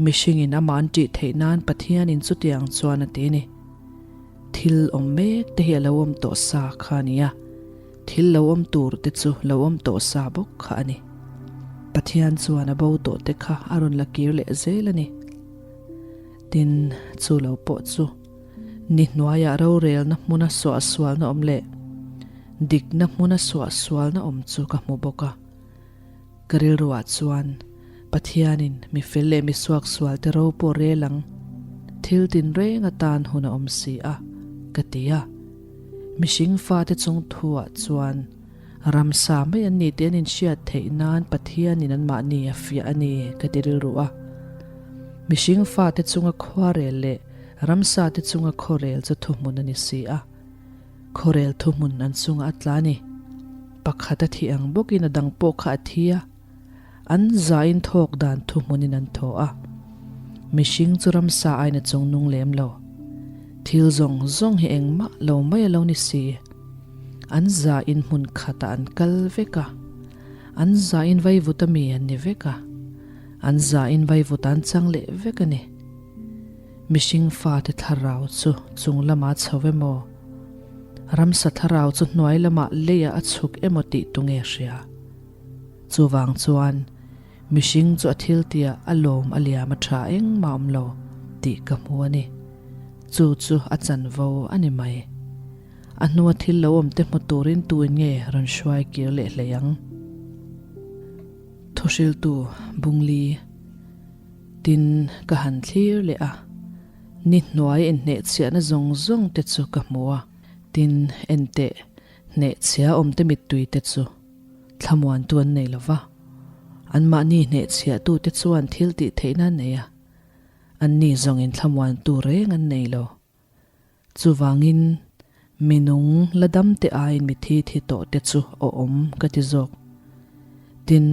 [SPEAKER 1] Mihringin amah an tih theih nan Pathianin chutiang chuan a ti a ni. Thil awm mek te hi a lo awm tawh sa kha a ni a, thil lo awm tur te chu lo awm tawh sa bawk kha a ni. Pathian chuan a bo tawh te kha a rawn la kir leh zel a ni. Tin, chu lo pawh chu ni hnuaiah rorelna hmuna suahsualna awm leh dikna hmuna suahsualna awm chu ka hmu bawk a. Ka rilruah chuan Pathianin mi fel leh mi suaksualte ro pawh rel ang, thil tinreng atan hun a awm si a, ka ti a. Mihring fate chung thuah chuan ramsa mai an ni tih an inhriat theih nan Pathianin anmahni a fiah a ni, ka ti rilru a. Mihring fate chunga khuarel leh ramsate chunga khawrel chu thuhmun a ni si a. Khawrel thuhmun an chungah a tla a ni. Pakhat a thih ang bawkin a dang pawh kha a thi a. An zain thawk dan thuhmunin an thaw a. Mihring chu ramsa aiin a chung nung lem lo. Thil zawng zawng hi engmah lo mai a lo ni si. An zain hmun khatah an kal vek a. An zain vaivuta mi an ni vek a. An zain vaivuta an chang leh vek a ni. Mihring fate thlarau chu chung lamah a chho emaw, ramsa thlarau chu hnuai lamah leiah a chhuk emaw tih tu nge hria? Chuvang chuan mihring chu a thil tihah a lawm a liam a tha engmah awm lo tih ka hmu a ni. Chu chu a chanvo a ni mai. A hnua thil lo awm te hmu turin tuin nge rawn hruai kir leh hlei ang? Thuhriltu Bungli. Tin, ka han thlir leh a, ni hnuai inhnehchhiahna zawng zawng te chu ka hmu a, tin, enteh, hnehchhia awmte mittui te chu thlamuantu an nei lo va, anmahni hnehchhiahtute chuan thil tih theihna an nei a, anni zawngin thlamuantu reng an nei lo. Chuvangin, mi nung la dam te aiin mi thi thi tawh te chu awm ka ti zawk. Tin,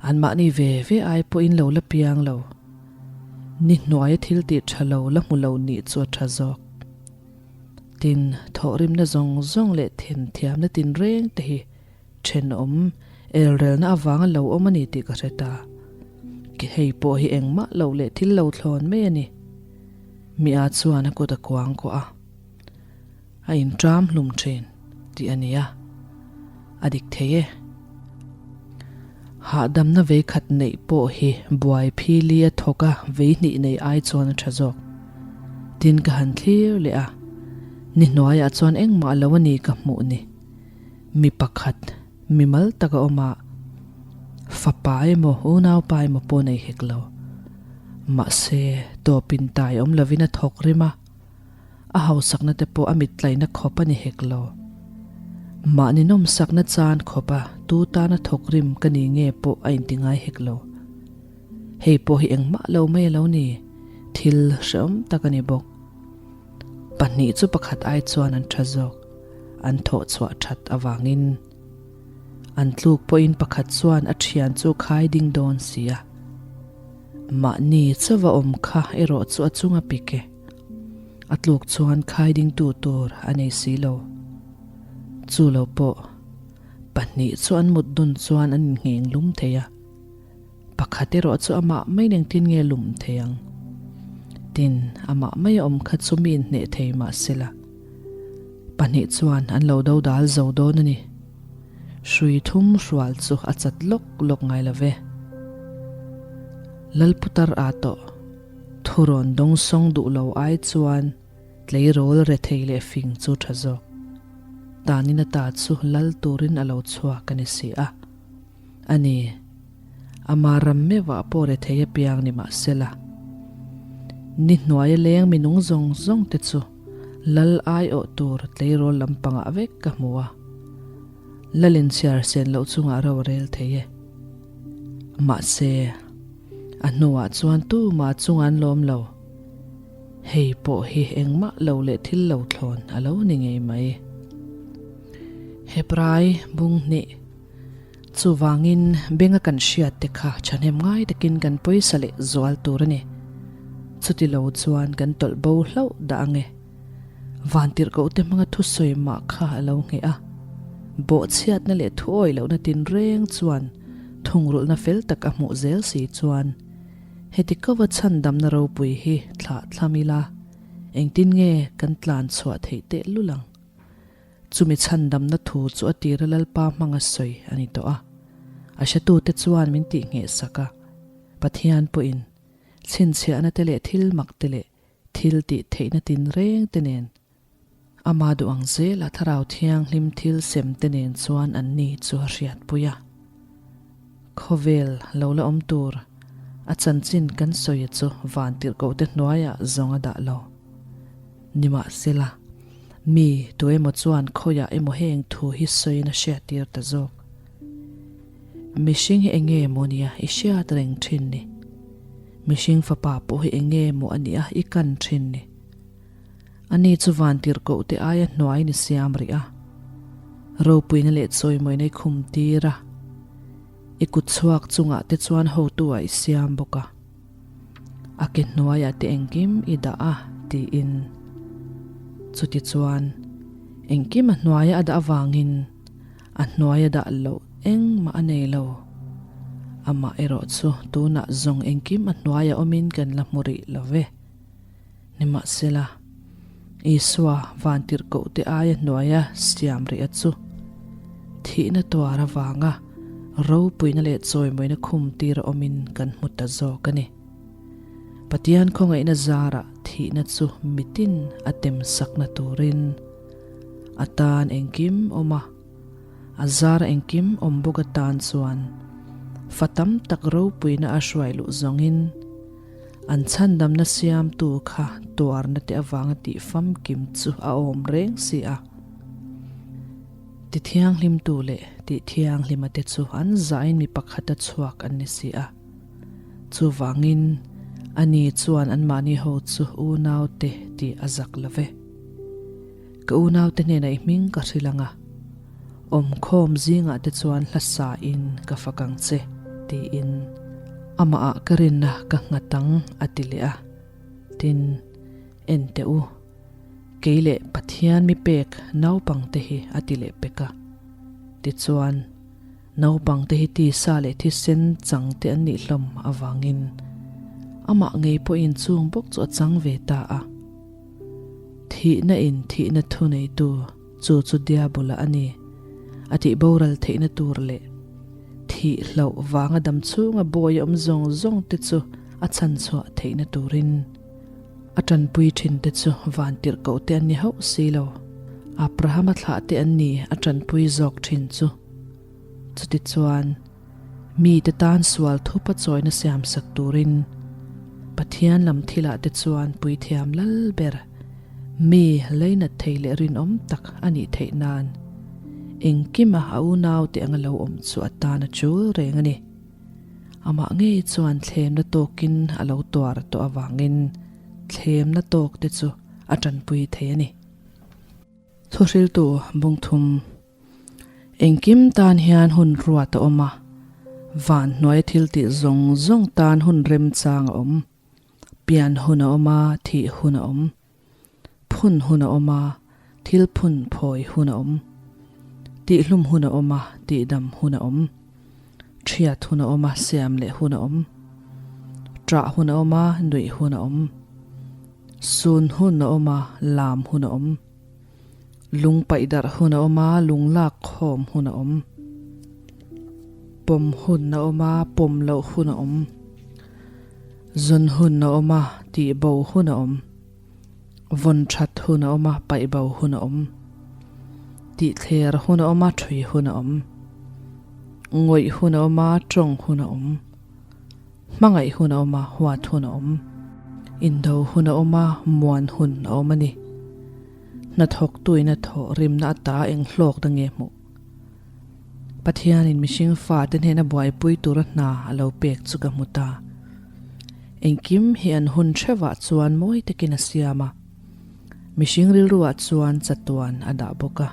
[SPEAKER 1] anmahni ve ve ai pawhin lo la piang lo. Ni hnuaia thil tih tha lo la hmu lo nih chu a tha zawk. Tin, thawhrimna zawng zawng leh thenthiamna tinreng te hi thenawm elrelna avanga lo awm a ni tih ka hre ta. Hei pawh hi engmah loh leh thil lo thlawn mai a ni. Mi a chuan a kut a kuang kuah a, a inṭam hlum ṭhin tih a ni a, a dik thei e. Hahdamna vei khat neih pawh hi buai phili a thawk a vei hnih nei ai chuan a ṭha zawk. Tin ka han thlir leh a, ni hnuaiah chuan engmah lo a ni ka hmuh ni. Mi pakhat, mi mal tak a awm a, fapa emaw unaupa emaw pawh nei hek lo. Mahse, tawpin tai awm lovin a thawk rim a, a hausakna te pawh a mit tlaihna khawp a ni hek lo. Mahni nawmsakna chan khawpa tu tana thawk rim ka ni nge pawh a inti ngai hek lo. Hei pawh hi engmah lo mai a lo ni, thil hrehawm tak a ni bawk. Pahnih chu pakhat ai chuan an tha zawk, an thawh chhuah that avangin. An tluk pawhin pakhat chuan a thian chu khai ding dawn si a. Mahni chauva awm kha erawh chu a chung a pik e. A tluk chuan khai dingtu tur a nei si lo. Chu lo pawh, pahnih chu an mut dun chuan an inngheng lum thei a. Pakhat erawh chu amah mai engtin nge lum thei ang? Tin, amah mai a awm kha chu mi inhneh thei mah sela. Pahnih chuan an lo do dal zo dawn a ni. Hrui thum hrual chu a chat lawk lawk ngai lo ve. Lalputar a tawh. Thurawn dawngsawng duh lo ai chuan tleirawl rethei leh fing chu tha zawk. Tanin ata chu lal turin a lo chhuak a ni si a. A ni. Ama ram meuhah pawh rethei apiang ni mah sela. Ni hnuaia leng minung zawng zawng te chu lal aiawh tur tleirawl lampangah vek ka hmu a. Lal inchhiar sen loh chungah ro a rel thei e. Mahse, a hnuah chuan tumah chunga an lawm lo. Hei pawh hi engmah lo leh thil lo thlawn a lo ni ngei mai. Hebrai bung hnih. Chuvangin, benga kan hriat te kha thahnem ngai takin kan pawisa leh zual tur a ni. Chuti lo chuan kan tawlh bo hlauh dah ang e. Vantirhkoh te hmanga thusawi mah kha a lo ngheh a. Bawhchhiatna leh thuawi lohna tinreng chuan thungrulhna fel tak a hmuh zel si chuan heti kova chhandamna ropui hi thlah thlam ila engtin nge kan tlan chhuah theih tehlul ang? Chumi chhandamna thu chu a tira Lalpa hmanga sawi a ni tawh a. A hretute chuan min tihngheh sak a, Pathian pawhin chhinchhiahna te leh thil mak te leh thil tih theihna tinreng te nen ama duh ang zela Thlarau Thianghlim thil sem te nen chuan an ni chu a hriatpui a. Khawvel lo la awm tur a chanchin kan sawi chu vantirhkoh te hnuaiah zawng a dah lo. Nimahsela, mi tu emaw chuan khawiah emaw heng thu hi sawiin a hriattir ta zawk. Mihring hi eng nge maw nia i hriat reng thin ni? Mihring fapa pawh hi eng nge maw a nia i kan thin ni? Ani chu vantirhkoh te aia hnuaiin i siam rih a, ropuina leh chawimawina i khum tir a, i kut chhuak chungah te chuan hotu ah i siam bawk a, a ke hnuaiah te engkim i dah a tiin. Chutichuan, engkim a hnuaia a dah avangin a hnuaia dah loh engmah a nei lo. Amah erawh chu tunah zawng engkim a hnuaia awmin kan la hmu rih lo ve. Nimahsela, Isua vantirhkohte aia hnuaia siam rih a chu thihna tuar avanga ropuina leh chawimawina khum tir a awmin kan hmu ta zawk a ni. Pathian khawngaihna zarah thihna chu mitin a tem sakna turin a tan engkim awm a, a zara engkim awm bawk atan chuan fa tam tak ropuina a hruai luh zawngin, An chhandamna siamtu kha tuarna te avanga tih famkim chu a awm reng si a. Ti thianghlimtu leh tih thianghlima te chu an zahin mi pakhata chhuak an ni si a. Chuvangin, ani chuan anmahni ho chu unaute tih a zak lo ve. Ka unaute hnenah i hming ka hrilh ang a, awmkhawm zingah te chuan hla sain ka fak ang che, tiin amahah ka rinna ka nghat ang a ti leh a. Tin, en teh u, kei leh Pathian mi pek naupangte hi a ti leh pek a. Tichuan, naupangte hi tisa leh thisen changte an nih hlawm avangin amah ngei pawhin chung bawk chu a chang ve ta a. Thihna in thihna thuneitu chu chu Diabola a ni. A tih boral theihna tur leh thih hlauh vanga dam chhunga bawi a awm zawng zawng te chu a chhan chhuah theihna turin a tanpui thin te chu vantirhkoh te an ni hauh si lo. Abrahama thlah te an ni a tanpui zawk thin chu. Chutichuan. Mite tan sual thupa chawina siamsak turin Pathian lam thilah te chuan puithiam lal ber, mi leinat thei leh rinawm tak a nih theih nan. Engkima a unaute anga lo awm chu a tan a chul reng a ni. Amah ngei chuan thlemna tawkin a lo tuar tawh avangin thlemna tawkte chu a tanpui thei a ni. Thuhriltu bungthum Engkim tan hian hun ruat a awm a, van hnuaia thil tih zawng zawng tan hun remchang a awm. Pian hun a awm a, thih hun a awm. Phun hun a awm a, thil phun phawi hun a awm. Tihhlum hun a awm a, tihdam hun a awm. Thiat hun a awm a, siam leh hun a awm. Ṭah hun a awm a, nuih hun a awm. Sun hun a awm a, lam hun a awm. Lung paih darh hun a awm a, lung lak khawm hun a awm. Pawm hun a awm a, pawm loh hun a awm. Zawn hun a awm a, tih bo hun a awm. Vawn that hun a awm a, paih bo hun a awm. Tih thler hun a awm a, thui hun a awm. Ngawih hun a awm a, tawng hun a awm. Hmangaih hun a awm a, huat hun a awm. Indo hun a awm a, muan hun a awm a ni. Hnathawktuin a thawh rimna ata eng hlawkna nge hmuh? Pathianin mihring fate hnena buaipui tura hna a lo pek chu ka hmu ta. Engkim hi an hun hrevah chuan mawi takin a siam a, mihring rilruah chuan chatuan a dah bawk a.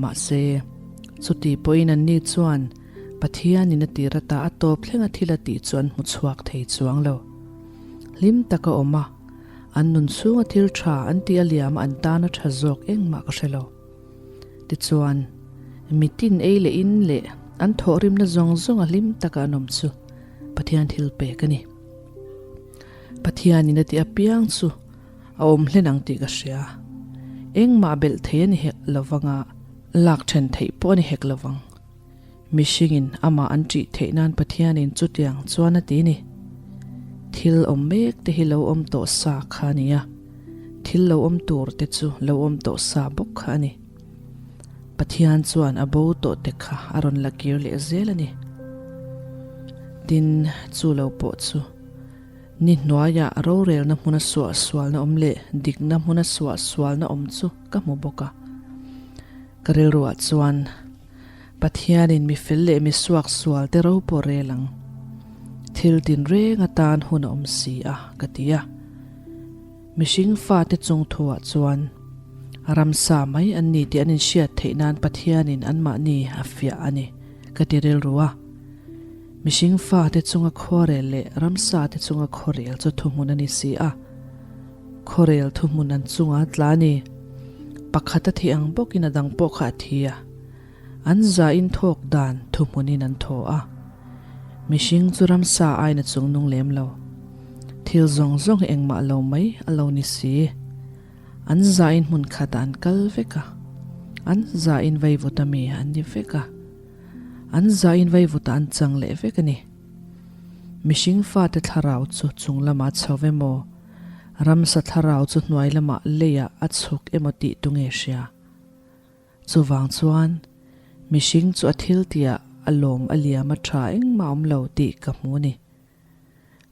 [SPEAKER 1] Mahse, chuti pawhin anni chuan Pathianin a tir ata a tawp thlenga thil a tih chu an hmu chhuak thei chuang lo. Hlim taka awm a, an nun chhunga thil tha an tih a liam a an tana tha zawk engmah ka hre lo. Tichuan, mitin ei leh in leh an thawhrimna zawng zawng a hlim taka an awm chu Pathian thil pek a ni. Pathianin a tih apiang chu a awm hlen ang tih ka hria. Engmah belh thei a ni hek lovanga lak then theih pawh a ni hek lovang. Mihringin amah an ṭih theih nan Pathianin chutiang chuan a ti ni. Thil awm mek te hi lo awm tawh sa kha a ni a, thil lo awm tur te chu lo awm tawh sa bawk kha a ni. Pathian chuan a bo tawh te kha a rawn la kir leh zel a ni. Tin, chu lo pawh chu ni hnuaiah rorelna hmuna suahsualna awm leh dikna hmuna suahsualna awm chu ka hmu bawk a. Ka rilruah chuan Pathianin mi fel leh mi suak sual te ro pawh rel ang. Thil tinreng atan hun a awm si a, ka ti a. Mihring fate chung thuah chuan ramsa mai an ni tih an inhriat theih nan Pathianin anmahni a fiah a ni, ka ti rilru a. Mihring fate chunga khuarel leh ramsa te chunga khuarel chu thuhmun a ni si a. Khuarel thuhmun an chunga tla a ni. Pakhat a thih ang bawkin a dang pawh kha a thi a. An zain thawk dan thuhmunin an thaw a. Mihring chu ramsa aiin a chungnung lem lo. Thil zawng zawng hi engmah lo mai a lo ni si. An zain hmun khatah an kal vek a. An zain veivuta mi an ni vek a. An zain veivuta an chang leh vek a ni. Mihring fate thlarau chu chung lamah chho ve maw? Ramsa thlarau chu hnuai lamah leiah a chhuk emaw tih tu nge hria? Chuvang chuan, mihring chu a thil tihah a lawm a liam a tha engmah awm lo tih ka hmu a ni.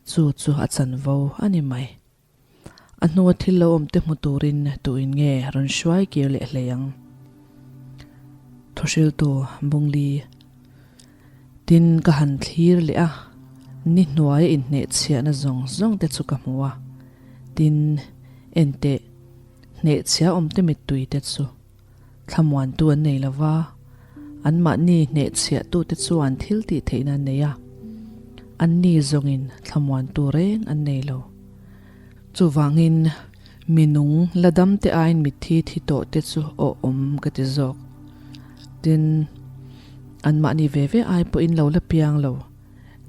[SPEAKER 1] Chu chu a chanvo a ni mai. A hnua thil lo awm te hmu turin tuin nge rawn hruai kir leh hlei ang? Thuhriltu Bungli Tin ka han thlir leh a, ni hnuaia inhnehchhiahna zawng zawng te chu ka hmu a. Tin, enteh, hnehchhia awmte mittui te chu thlamuantu an nei lo va, anmahni hnehchhiahtute chuan thil tih theihna an nei a, anni zawngin thlamuantu reng an nei lo. Chuvangin, mi nung la damte aiin mitthi thi tawh te chu aw awm ka ti zawk. Tin, anmahni ve ve ai pawhin lo la piang lo.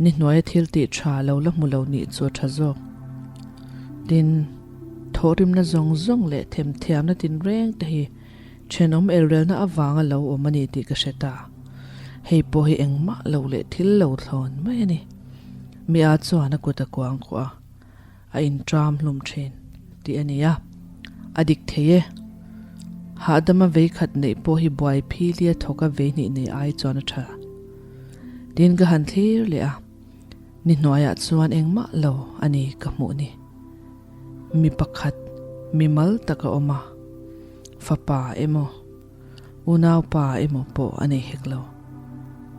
[SPEAKER 1] Ni hnuaia thil tih tha lo la hmu lo nih chu a tha zawk. Tin, thawhrimna zawng zawng leh themthiamna tinreng te hi thenawm elrelna avanga lo awm a ni tih ka hre ta. Hei pawh hi engmah lo leh thil lo thlawn mai a ni. Mi a chuan a kut a kuang kuah a, a intram hlum thin tih a ni a, a dik thei e. Hahdama vei khat neih pawh hi buai philia thawka vei hnih nei ai chuan a tha. Tin ka han thlir leh a, ni hnuaiah chuan engmah lo a ni ka hmuh ni. Mi pakhat mi mal tak a awm a, fapa emaw. Unaupa emaw pawh a nei hek lo.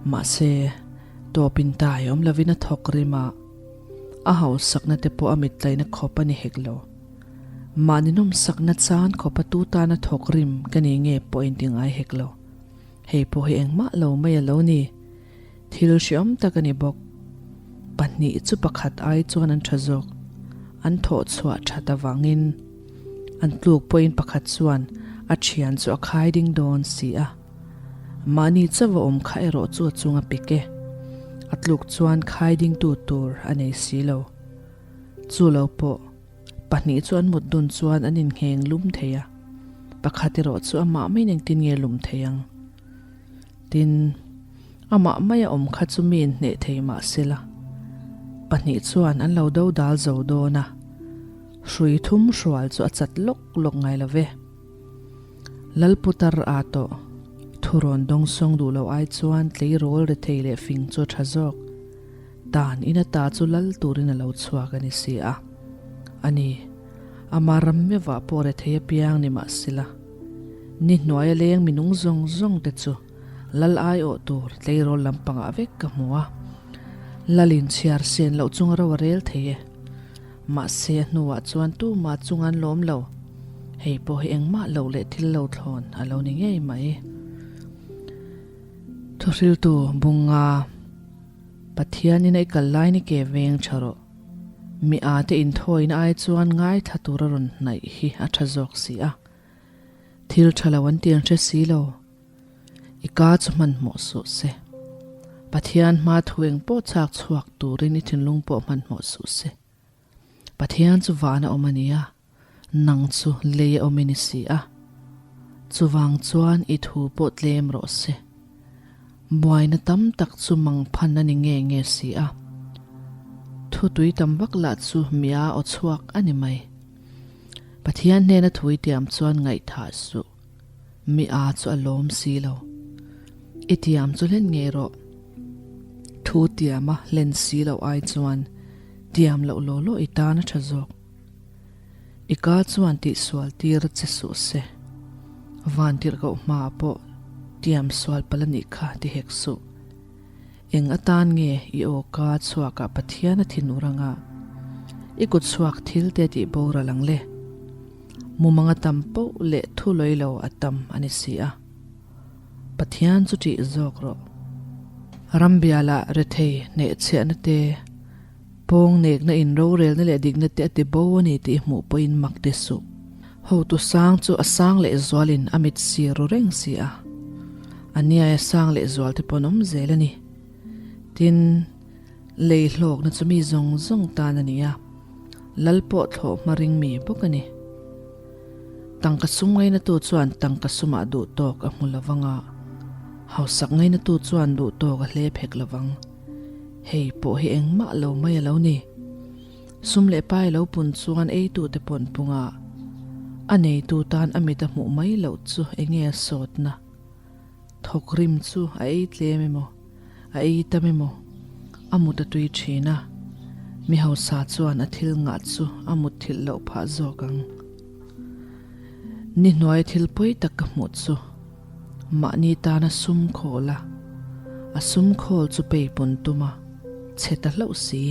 [SPEAKER 1] Mahse, tawpin tai awm lovin a thawk rim a, a hausakna te pawh a mittlaina khawp a ni hek lo. Mahni nawmsakna chan khawpa tu tana thawk rim ka ni nge pawh inti ngai hek lo. Hei pawh hi engmah lo mai a lo ni. Thil hriawm tak a ni bawk. Pahnih chu pakhat ai chuan an tha zawk. An thawh chhuah that avangin an tluk pawhin pakhat chuan a thian chu a khai ding dawn si a. Mahni chauh a awm kha erawh chu a chung a pik e. A tluk chuan khai dingtu tur a nei si lo. Chu lo pawh pahnih chu an mut dun chuan an inngheng lum thei a. Pakhat erawh chu amah maiin engtin nge lum thei ang? Tin, amah maia awm kha chu mi inhneh thei mah sela, pahnih chuan an lo do dal zo dawn a, hrui thum hrual chu a chat lawk lawk ngai lo ve. Lalputar a tawh, thurawn dawngsawng duh lo ai chuan tleirawl rethei leh fing chu a tha zawk. Dan in ata chu lal turin a lo chhuak a ni si a. A ni, ama ram meuhah pawh rethei apiang ni mah sela, Ni hnuaia leng minung zawng zawng te chu lal aiawh tur tleirawl lampangah vek ka hmu a. Lal in chhiar sen loh chunga ro a rel thei e. Mahse a hnuah chuan tumah chung an lawm lo. Hei pawh hi engmah loh leh thil lo thlawn a lo ni ngei mai. Thuhriltu Bunga Pathianin a i kal lai ni ke veng tha rawh. Mi â te inthawina ai chuan ngaithla tura rawn hnaih hi a tha zawk si a. Thil tha lo an ti an hre si lo. I ka chu hmanhmawh suh se. Pathian hma thu eng pawh chak chhuak turin i thinlung pawh hmanhmawh suh se. Pathian chu van a awm a nia, nang chu lei a awm i ni si a. Chuvang chuan i thu pawh tlem rawh se. Buaina tam tak chu mangphan a ni nge nge si a. Thu tui tam vak lah chu mia aw chhuak a ni mai. Pathian hnena thui tiam chuan ngaihthah suh. Mi a chu a lawm si lo. I tiam chu hlen ngei rawh. Thu tiama hlen si loh ai chuan tiam loh law law i tan a tha zawk. I ka chuan tihsual tir che suh se. Van tirhkoh hmaah pawh tiam sual palh a nih kha ti hek suh. Eng atan nge i aw ka chhuakah Pathian a thinur anga i kut chhuak thil te tih boral ang le? Mumang a tam poh leh thu lawi lo a tam a ni si a. Pathian chu ṭih zawk rawh. Rambialah rethei hnehchhiahna te, pawng nekna in rorelna leh dikna te a ti bo a ni tih hmuh pawhin mak ti suh. Hotu sang chu a sang leh zualin a mit sir ru reng si a, a niaia sang leh zual te pawh an awm zel a ni. Tin, lei hlawkna chu mi zawng zawng tan a ni a, lal pawh thlawh hma ring mi bawk a ni. Tangka sum ngainatu chuan tangka sumah duh tawk a hmu lovang a, hausak ngainatu chuan duh tawk a hlep hek lovang. Hei pawh hi engmah lo mai a lo ni. Sum leh pai lo pun chuan eitute pawn punga a neitu tan a mit a hmuh mai loh chu enge a sawtna? Thawk rim chu a ei tlem emaw, a ei tam emaw, a mut a tui thin a, mi hausa chuan a thil ngah chu a mut thilh loh phah zawk ang. Ni hnuai thil pawi tak ka hmuh chu mahni tana sum khawl a, a sum khawl chu peipun tum a chhe ta hlauh si.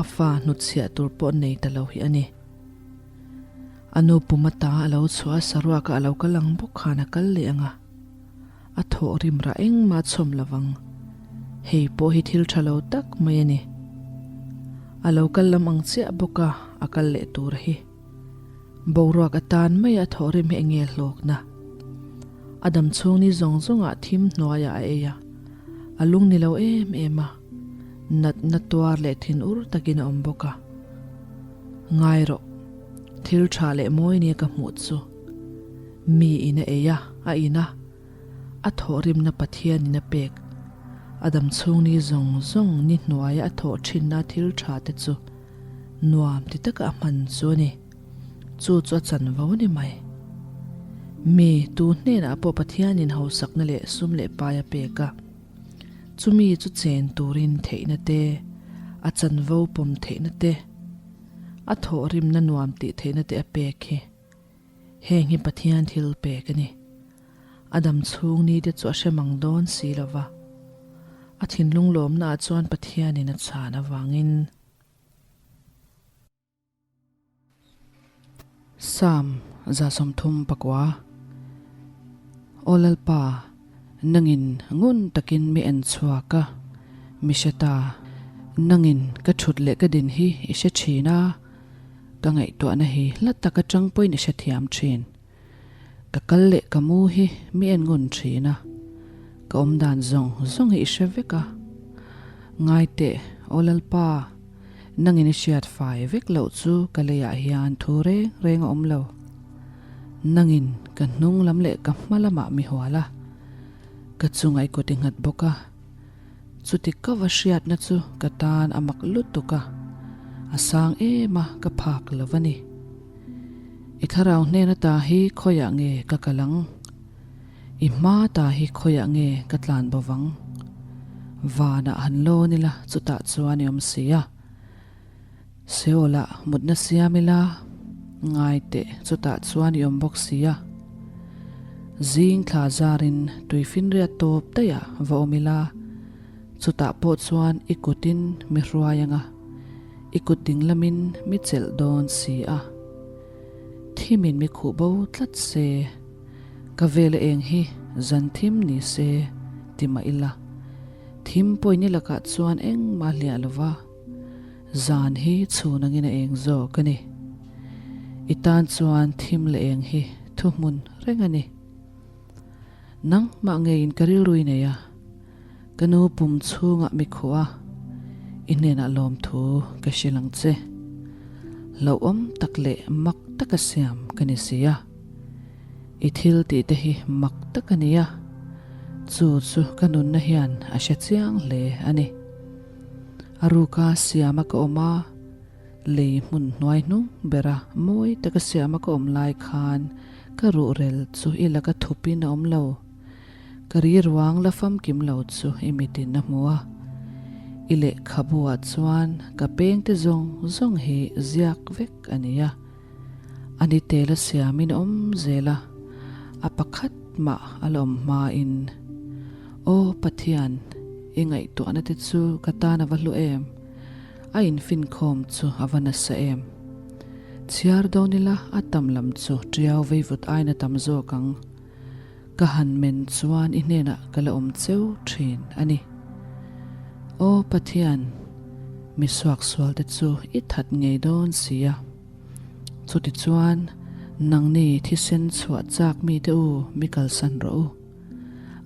[SPEAKER 1] A fa hnutchhiah tur pawh nei ta lo hi a ni. A nu pum ata a lo chhuah a, saruaka a lo kal ang bawk khan a kal leh ang a, a thawh rim rah engmah a chhawm lo vang. Hei pawh hi thil tha lo tak mai a ni. A lo kal lam ang chiah bawk a, a kal leh tur hi. Boruak atan mai a thawh rim hi enge hlawkna? A dam chhung ni zawng zawngah thim hnuaiah a ei a, a lung ni lo em em a. Natna tuar leh thin ur takin a awm bawk a. Ngai rawh, thil tha leh mawi nia ka hmuh chu. Mi in a ei a, a in a, a thawhrimna Pathianin a pek. A dam chhung ni zawng zawng ni hnuaia a thawh thinna thil tha te chu nuam ti taka a hman chu a ni. Chu chu a chanvo a ni mai. Mi tu hnenah pawh Pathianin hausakna leh sum leh pai a pek a. Chumi chu chen turin theihna te, a chanvo pawm theihna te, a thawhrimna nuam tih theihna te a pek hi. Heng hi Pathian thil pek a ni. A dam chhung ni te chu a hre mang dawn si lo va, a thinlung lawmnaah chuan Pathianin a chhan avangin. Psalm 39 Aw Lalpa, nangin ngun takin mi en chhuak a, mi hre ta. Nangin ka thut leh ka din hi i hre thin a, ka ngaihtuahna hi hla tak atang pawhin i hrethiam thin. Ka kal leh ka mu hi mi en ngun thin a, ka awm dan zawng zawng hi i hre vek a. Ngai teh, Aw Lalpa, nangin i hriat fai vek loh chu ka leiah hian thu reng reng a awm lo. Nangin ka hnung lam leh ka hma lamah mi hual a, ka chunga i kut i nghat bawk a. Chuti ka va hriatna chu ka tan a mak lutuk a, a sang em a ka phak lo a ni. I thlarau hnen ata hi khawiah nge ka kal ang? I hma ta hi khawiah nge ka tlan bo vang? Vanah han lawn ila chutah chuan i awm si a. Seolah mutna siam ila ngai teh chutah chuan i awm bawk si a. Zing thla zarin tuifinriat tawp daihah va awm ila chutah pawh chuan i kutin mi hruai anga i kut ding lamin mi chelh dawn si a. Thimin mi khuh bo tlat se, ka vela eng hi zan thim ni se ti mah ila thim pawhin i lakah chuan engmah hliah lova. Zan hi chhun angin a eng zawk a ni. I tan chuan thim leh eng hi thuhmun reng a ni. Nangmah ngeiin ka rilru i nei a, ka nu pum chhungah mi khuh a, i hnenah lawmthu ka hrilh ang che. Hlauhawm tak leh mak taka siam ka ni si a. I thil tih te hi mak tak a ni a, chu chu ka nunna hian a hre chiang hle a ni. A ruka siama ka awm a, lei hmun hnuai hnung bera mawi taka siama ka awm lai khan ka ruhrel chu i laka thupin a awm lo. Ka ri ruang la famkim lo chu i mitin a hmu a. I lehkhabu-ah chuan ka pengte zawng zawng hi ziak vek a ni a. A ni tel a siamin a awm zel a, a pakhat mah a la awm hmain, Aw Pathian, i ngaihtuahna te chu ka tan a va hlu em? A infinkhawm chu a va nasa em? Chhiar dawn ila a tam lam chu ṭiau veivut aiin a tam zawk ang. Ka han men chuan i hnenah ka la awm cheu thin a ni. Aw Pathian, mi suaksualte chu i that ngei dawn si a. Chutichuan, nangni thisen chhuah chak mite u mi kalsan rawh u.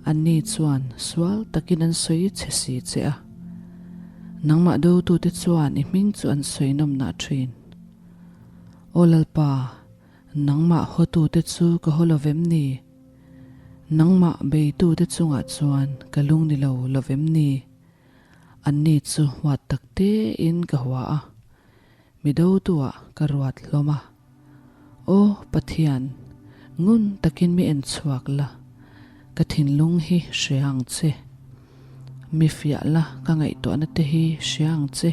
[SPEAKER 1] Anni chuan sual takin an sawi che si che a. Nangmah dotute chuan i hming chu an sawi nawmnah thin. Aw Lalpa, nangmah hawtute chu ka haw lo vem ni? Nangmah beitute chungah chuan ka lung ni lo lo vem ni? Anni chu huat tak tein ka hua a. Mi dotuah ka ruat hlawm a. Aw Pathian, ngun takin mi en chhuak la, ka thinlung hi hria ang che. Mi fiah la ka ngaihtuahna te hi hria ang che.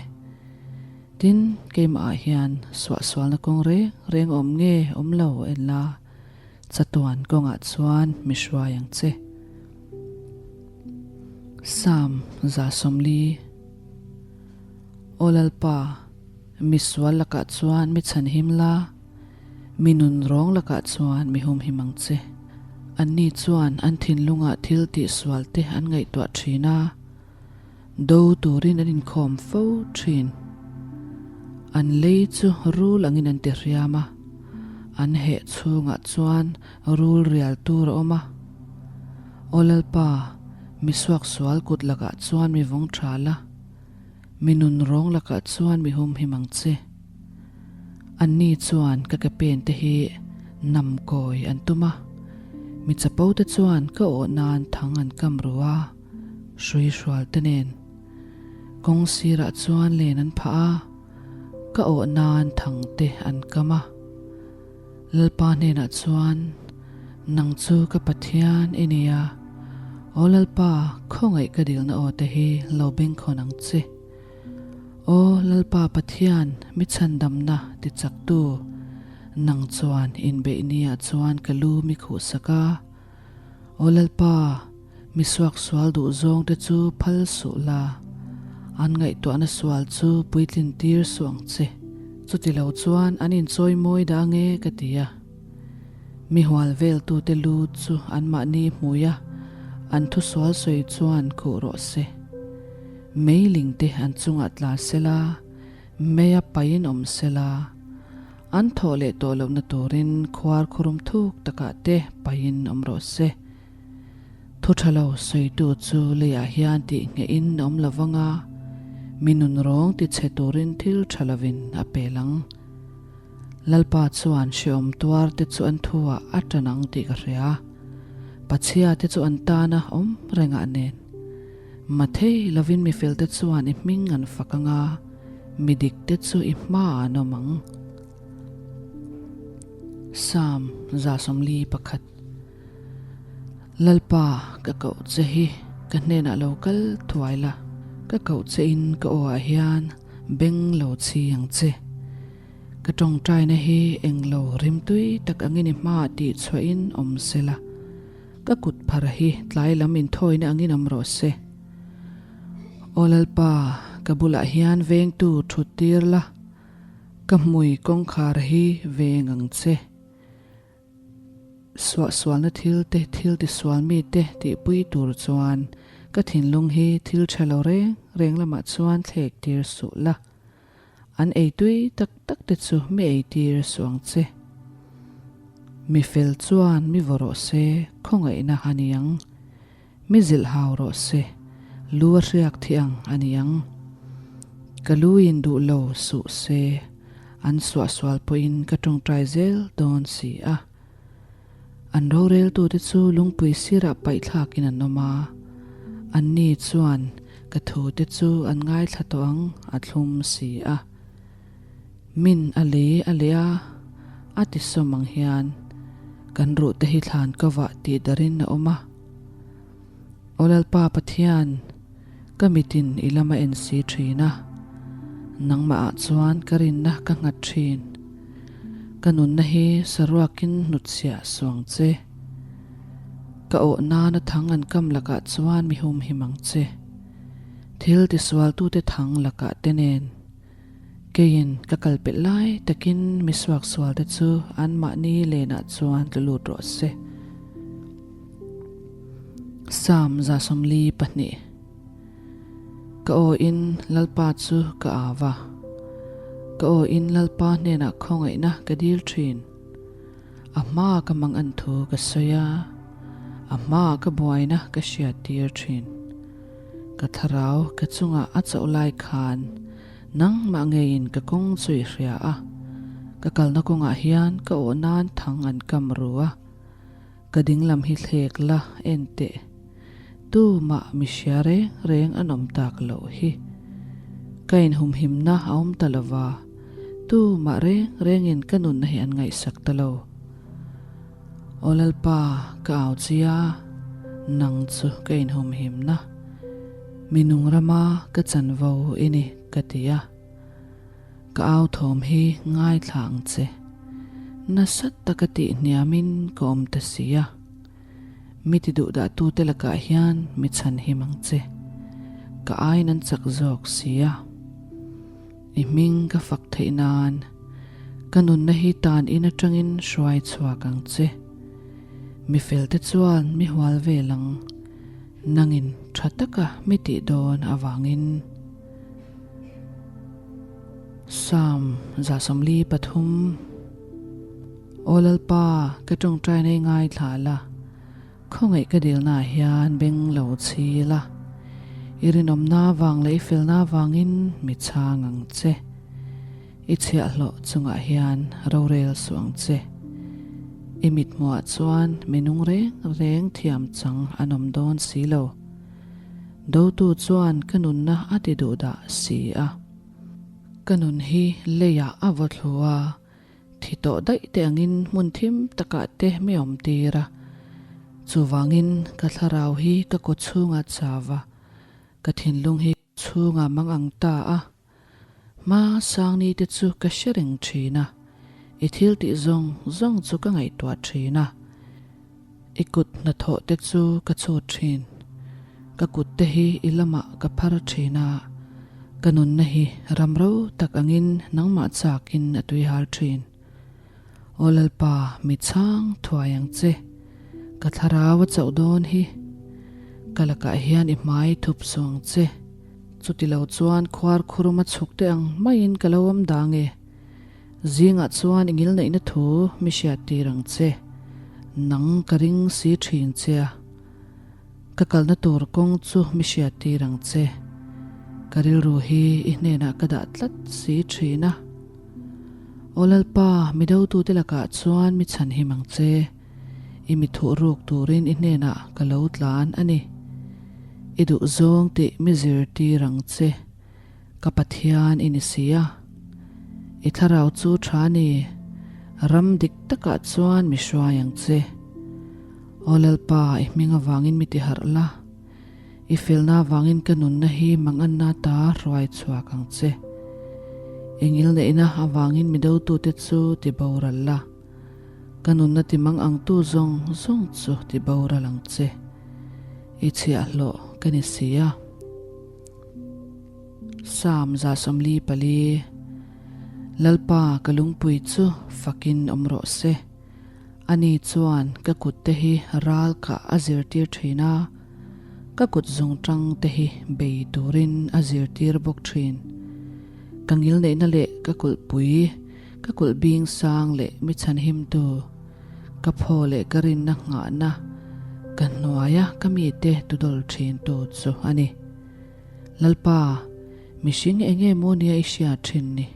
[SPEAKER 1] Tin, keimahah hian suahsualna kawng reng reng awm nge awm lo en la, chatuan kawngah chuan mi hruai ang che. Psalm 140. Aw Lalpa, mi sual lakah chuan mi chhanhim la, mi nun rawng lakah chuan mi humhim ang che. Anni chuan an thinlungah thil tihsual te an ngaihtuah thin a, do turin an inkhawm fo thin. An lei chu rul angin an ti hriam a, an heh chhungah chuan rul rial tur a awm a. Aw Lalpa, mi suaksual kut lakah chuan mi vawng tha la. Mi nun rawng lakah chuan mi humhim ang che. Anni chuan ka ke pen te hi nam kawi an tum a, mi chapo te chuan ka awh nan thang an kam ru a, hrui hrual te nen. Kawng sirah chuan len an phah a, ka awh nan thang te an kam a. Lalpa hnenah chuan, Nang chu ka Pathian i ni a, Aw Lalpa, khawngaih ka dilna aw te hi lo bengkhawn ang che. Aw Lalpa Pathian, mi chhandamna tichaktu, nang chuan inbeih niah chuan ka lu mi khuhsak a. Aw Lalpa, mi suaksual duh zawngte chu phal suh la, an ngaihtuahna sual chu puitlin tir suh ang che. Chuti lo chuan an inchawi mawi dah ange ka ti a. Mi hual veltute lu chu anmahni hmui a, an thusual sawi chuan khuh rawh se. Meiling te an chungah tla sela, meia paiin awm sela, an thawh leh tawh lohna turin khuar khurum thuk takah te paiin awm rawh se. Thu tha lo sawitu chu leiah hian tih nghehin a awm lo vang a, mi nun rawng ti chhe turin thil tha lovin a pel ang. Lalpa chuan hrehawm tuar te chu an thuah a tan ang tih ka hria. Pachhia te chu an tana awm rengah nen. Mathei lovin mi fel te chuan i hming an fak ang a, mi dik te chu i hmaah an awm ang. Psalm 141. Lalpa, ka koh che hi ka hnenah lo kal thuai la, ka koh che in ka aw ah hian beng lo chhi ang che. Ka tawngtaina hi englo rimtui tak angin i hmaah tih chhuahin awm se la, ka kut phar hi tlai lam inthawina angin awm rawh se. Aw Lalpa, ka bulah hian vengtu thut tir la, ka hmui kawngkhar hi veng ang che. Suahsualna thil te, thil tisual mi te tihpui tur chuan ka thinlung hi thil tha lo reng reng lamah chuan thlek tir suh la. An ei tui tak tak te chu mi ei tir suh ang che. Mi fel chuan mi vaw rawh se, khawngaihna a ni ang. Mi zilh hau rawh se, lu a hriak thi ang a ni ang. Ka lu in duh lo suh se, an suahsual pawhin ka tawngtai zel dawn si a. An roreltute chu lungpui sirah paihthlakin an awm a, anni chuan ka thute chu an ngaithla tawh ang a thlum si a. Min a lei a leh a, a ti sawm ang hian kan ruhte hi thlan ka vah tih darin a awm a. Aw Lalpa Pathian, ka mitin i lam a en si thin a, nangmahah chuan ka rinna ka nghat thin. Ka nunna hi saruakin hnutchhiah suang che. Ka awh nana thang an kam lakah chuan mi humhim ang che. Thil tisualtute thang lakah te nen. Keiin ka kal pelh lai takin mi suaksualte chu anmahni lenah chuan tlu lut rawh se. Psalm 142 Ka aw in Lalpa chu ka au a, ka aw in Lalpa hnenah khawngaihna ka dil thin. A hmaa ka mang an thu ka sawi a, a hmaa ka buaina ka hriat tir thin. Ka thlarau ka chungah a chauh lai khan nangmah ngeiin ka kawng chu i hria a, ka kalna kawngah hian ka awh nan thang an kam ru a, ka dinglam hi thlek la en teh. Tumah mi hria reng reng an awm tak loh hi. Ka inhumhimna a awm ta lova, tumah reng rengin ka nunna hi an ngaihsak ta lo. Aw Lalpa, ka au chia, nang chu ka inhumhimna, mi nung rama ka chanvo i ni, ka ti a. Ka au thawm hi ngaithla ang che, nasa taka tihhniamin ka awm ta si a. Mi ti duh dah tute lakah hian mi chhan him ang che. Ka aiin an chak zawk si a. I hming ka fak theih nan ka nunna hi tan in atangin hruai chhuak ang che. Mi felte chuan mi hual vel ang, nangin tha taka mi tih dawn avangin. Psalm 143. Aw Lalpa, ka tawngtai nei ngaithla la, khawngaih ka dilnaah hian beng lo chhi la, i rinawmna vang leh i felna vangin mi chhang ang che. I chhiahhlawh chungah hian rorel suh ang che. I mithmuhah chuan mi nung reng reng thiam chang an awm dawn si lo. Dotu chuan ka nunna a ti duhdah si a. Ka nun hi leiah a vaw thlu a, Thi tawh daih te angin hmun thim takah te mi awm tir a, chuvangin ka thlarau hi ka kaw chhungah chau a, ka thinlung hi chhungah mang ang ta a. Hma Sangni te chu ka hre reng thin a, i thil tih zawng zawng chu ka ngaihtuah thin a. I kut hnathawh te chu ka chhut thin. Ka kut te hi i lamah ka phar thin a, ka nunna hi ram ro tak angin nangmah chakin a tuihal thin. Aw Lalpa, mi chhang thuai ang che, ka thlarau a chauh dawn hi. Ka lakah hian i hmai thup suh ang che. Chutilo chuan khuar khuruma chhuk te ang maiin ka lo awm dang e. Zingah chuan i ngilneihna thu mi hriattir ang che. Nang ka ring si thin che a. Ka kalna tur kawng chu mi hriattir ang che. Ka rilru hi i hnenah ka dah tlat si thin a. Aw Lalpa, mi dotute lakah chuan mi chhanhim ang che. I mi thuh ruk turin i hnenah ka lo tlan a ni. I duhzawng tih mi zirtir ang che. Ka Pathian i ni si a, i thlarau chu tha ni, ram dik takah chuan mi hruai ang che. Aw Lalpa, i hming avangin mi tiharh la, i felna avangin ka nunna hi manganna ta hruai chhuak ang che. I ngilneihna avangin mi dotute chu ti boral la, ka nunna ti mang angtu zawng zawng chu ti boral ang che. I chhiahhlawh ka ni si a. Psalm 144, Lalpa ka lungpui chu fakin awm rawh se. Ani chuan ka kutte hi ral kah a zirtir thin a, ka kut zungtang te hi bei turin a zirtir bawk thin. Ka ngilneihna leh ka kulhpui, ka kulh bing sang leh mi chhanhimtu, ka phaw leh ka rinna nghahna, ka hnuaia ka mite tudawl thintu chu a ni. Lalpa, mihring enge maw nia i hriat thin ni?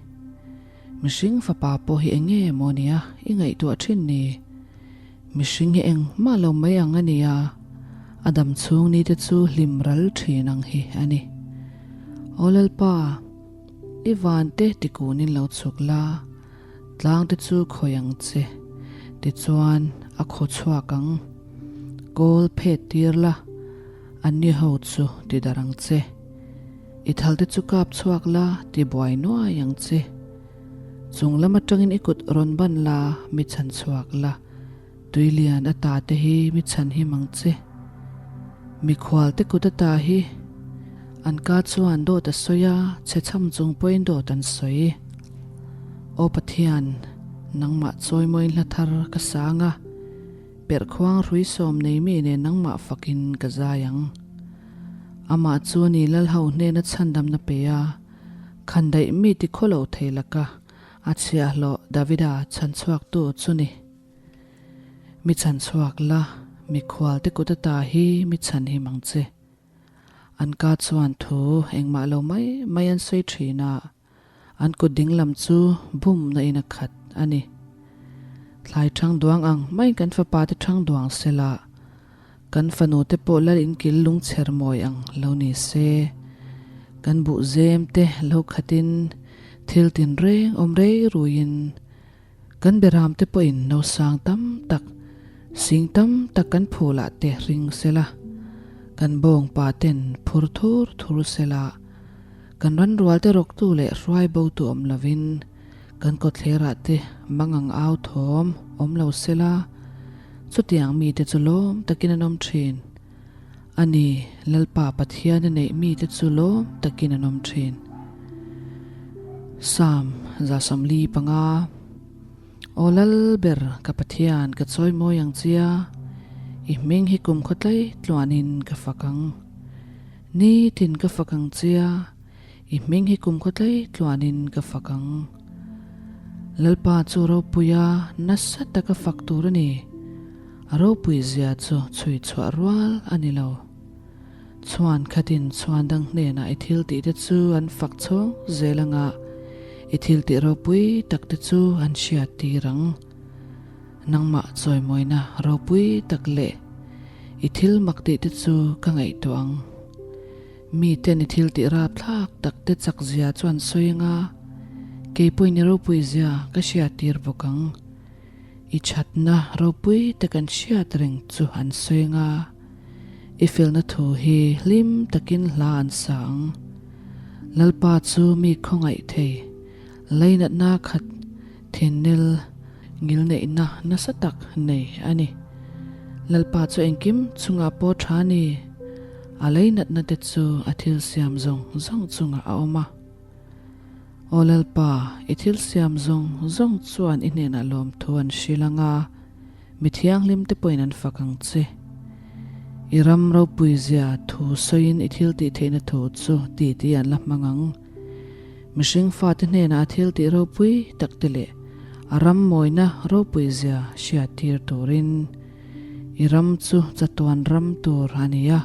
[SPEAKER 1] Mihring fapa pawh hi enge maw nia i ngaihtuah thin ni? Mihring hi engmah lo mai ang a nia, a dam chhung ni te chu hlim ral thin ang hi a ni. Aw Lalpa, i van te tikunin lo chhuk la, tlang te chu khawi ang che, tichuan a khaw chhuak ang. Kawl phet tir la. Anni ho chu ti darh ang che. I thal te chu kap chhuak la ti buai nuai ang che. Chung lam atangin i kut rawn ban la mi chhan chhuak la, tui lian a ta te hi mi chhan him ang che. Mikhual te kut a ta hi an ka chuan dawt a sawi a, chhe chham chung pawhin dawt an sawi. Aw Pathian, nangmah chawimawiin hla thar ka sang a. Perhkhuang hrui sawm nei mi nen nangmah fakin ka zai ang. Amah chu ni Lalho hnena chhandamna pe a, khandaih mi ti khaw lo thei laka a chhiahhlawh Davida chhanchhuaktu chu ni. Mi chhanchhuak la, mikhualte kut ata hi mi chhanhim ang che. An ka chuan thu engmah lo mai mai an sawi thin a. An kut dinglam chu bumna in a khat a ni. Thlai thang duang ang maiin kan fapa te thang duang sela, kan fanu te pawh lal in kil lung chher mawi ang lo ni se. Kan buh zem te lo khatin thil tinreng awm rei ruiin kan beram te pawhin nausang tam tak, sing tam tak kan phulah te ring sela, kan bawngpa ten phur thur thur sela, Kan ran rualte rawktu leh hruai botu awm lovin kan kawtthlerah te mangang au thawm awm lo sela, chutiang mite chu lawm takin an awm thin. A ni, Lalpa Pathian a neih mite chu lawm takin an awm thin. Psalm 145. Aw Lalber, ka Pathian, ka chawimawi ang chia, i hming hi kum khawtlai tluanin ka fak ang. Nitin ka fak ang che a, i hming hi kum khawtlai tluanin ka fak ang. Lalpa chu ropuia nasa taka fak tur a ni. A ropui zia chu chhui chhuah rual a ni lo. Chhuan khatin chhuan dang hnenah i thil tih te chu an fak chhawng zel anga i thil tih ropui tak te chu an hriat tir ang. Nangmah chawimawina ropui tak leh i thil mak tih te chu ka ngaihtuah ang. Miten i thil tih rapthlak tak te chak zia chu an sawi ang a, kei pawhin i ropui zia ka hriattir bawk ang. I thatna ropui te kan hriat reng chu an sawi ang a, i felna thu hi hlim takin hla an sa ang. Lalpa chu mi khawngaih thei, lainatna khat Thinnel ngilneihna nasa tak nei a ni. Lalpa chu engkim chungah pawh tha a ni. A leinatna te chu a thil siam zawng zawng chungah a awm a. Aw Lalpa, i thil siam zawng zawng chuan i hnenah lawmthu an hrilh ang a, mi thianghlim te pawhin an fak ang che. I ram ropui zia thu sawiin i thil tih theihna thu chu ti ti an la hmang ang. Mihring fate hnenah a thil tih ropui tak te leh a ram mawina ropui zia hriat tir turin i ram chu chatuan ram tur a ni a,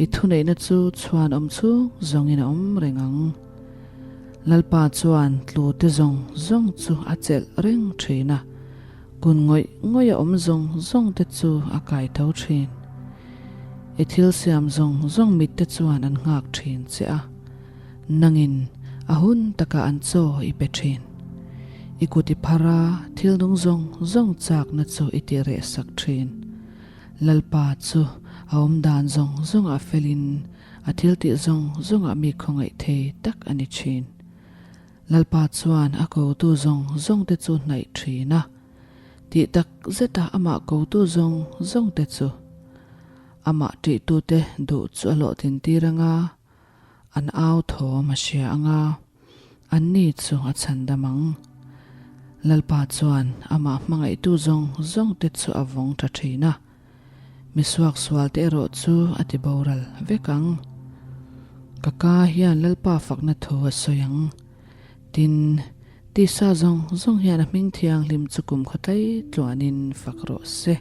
[SPEAKER 1] i thuneihna chu chhuan awm chhung zawngin a awm reng ang. Lalpa chuan tlute zawng zawng chu a chelh reng thin a, kun ngawih ngawih a awm zawng zawng te chu a kai tho thin. I thil siam zawng zawng mitte chuan an nghak thin che a. Nangin a hun takah an chaw i pe thin. I kut i phar a, thil nung zawng zawng chakna chu i ti reh sak thin. Lalpa chu a awm dan zawng zawngah felin a thil tih zawng zawngah mi khawngaih thei tak a ni thin. Lalpa chuan a kotu zawng zawngte chu hnaih thin a, tih tak zeta amah kotu zawng zawngte chu amah tihtute duh chu a hlawhtlin tir anga, An au thawm a hria ang a, anni chu a chhandam ang. Lalpa chuan amah hmangaihtu zawng zawngte chu a vawng tha thin a, misuaksualte erawh chu a ti boral vek ang. Ka ka hian Lalpa fakna thu a sawi ang. Tin, tisa zawng zawng hian a hming thianghlim chu kum khaw tlai tluanin fak rawh se.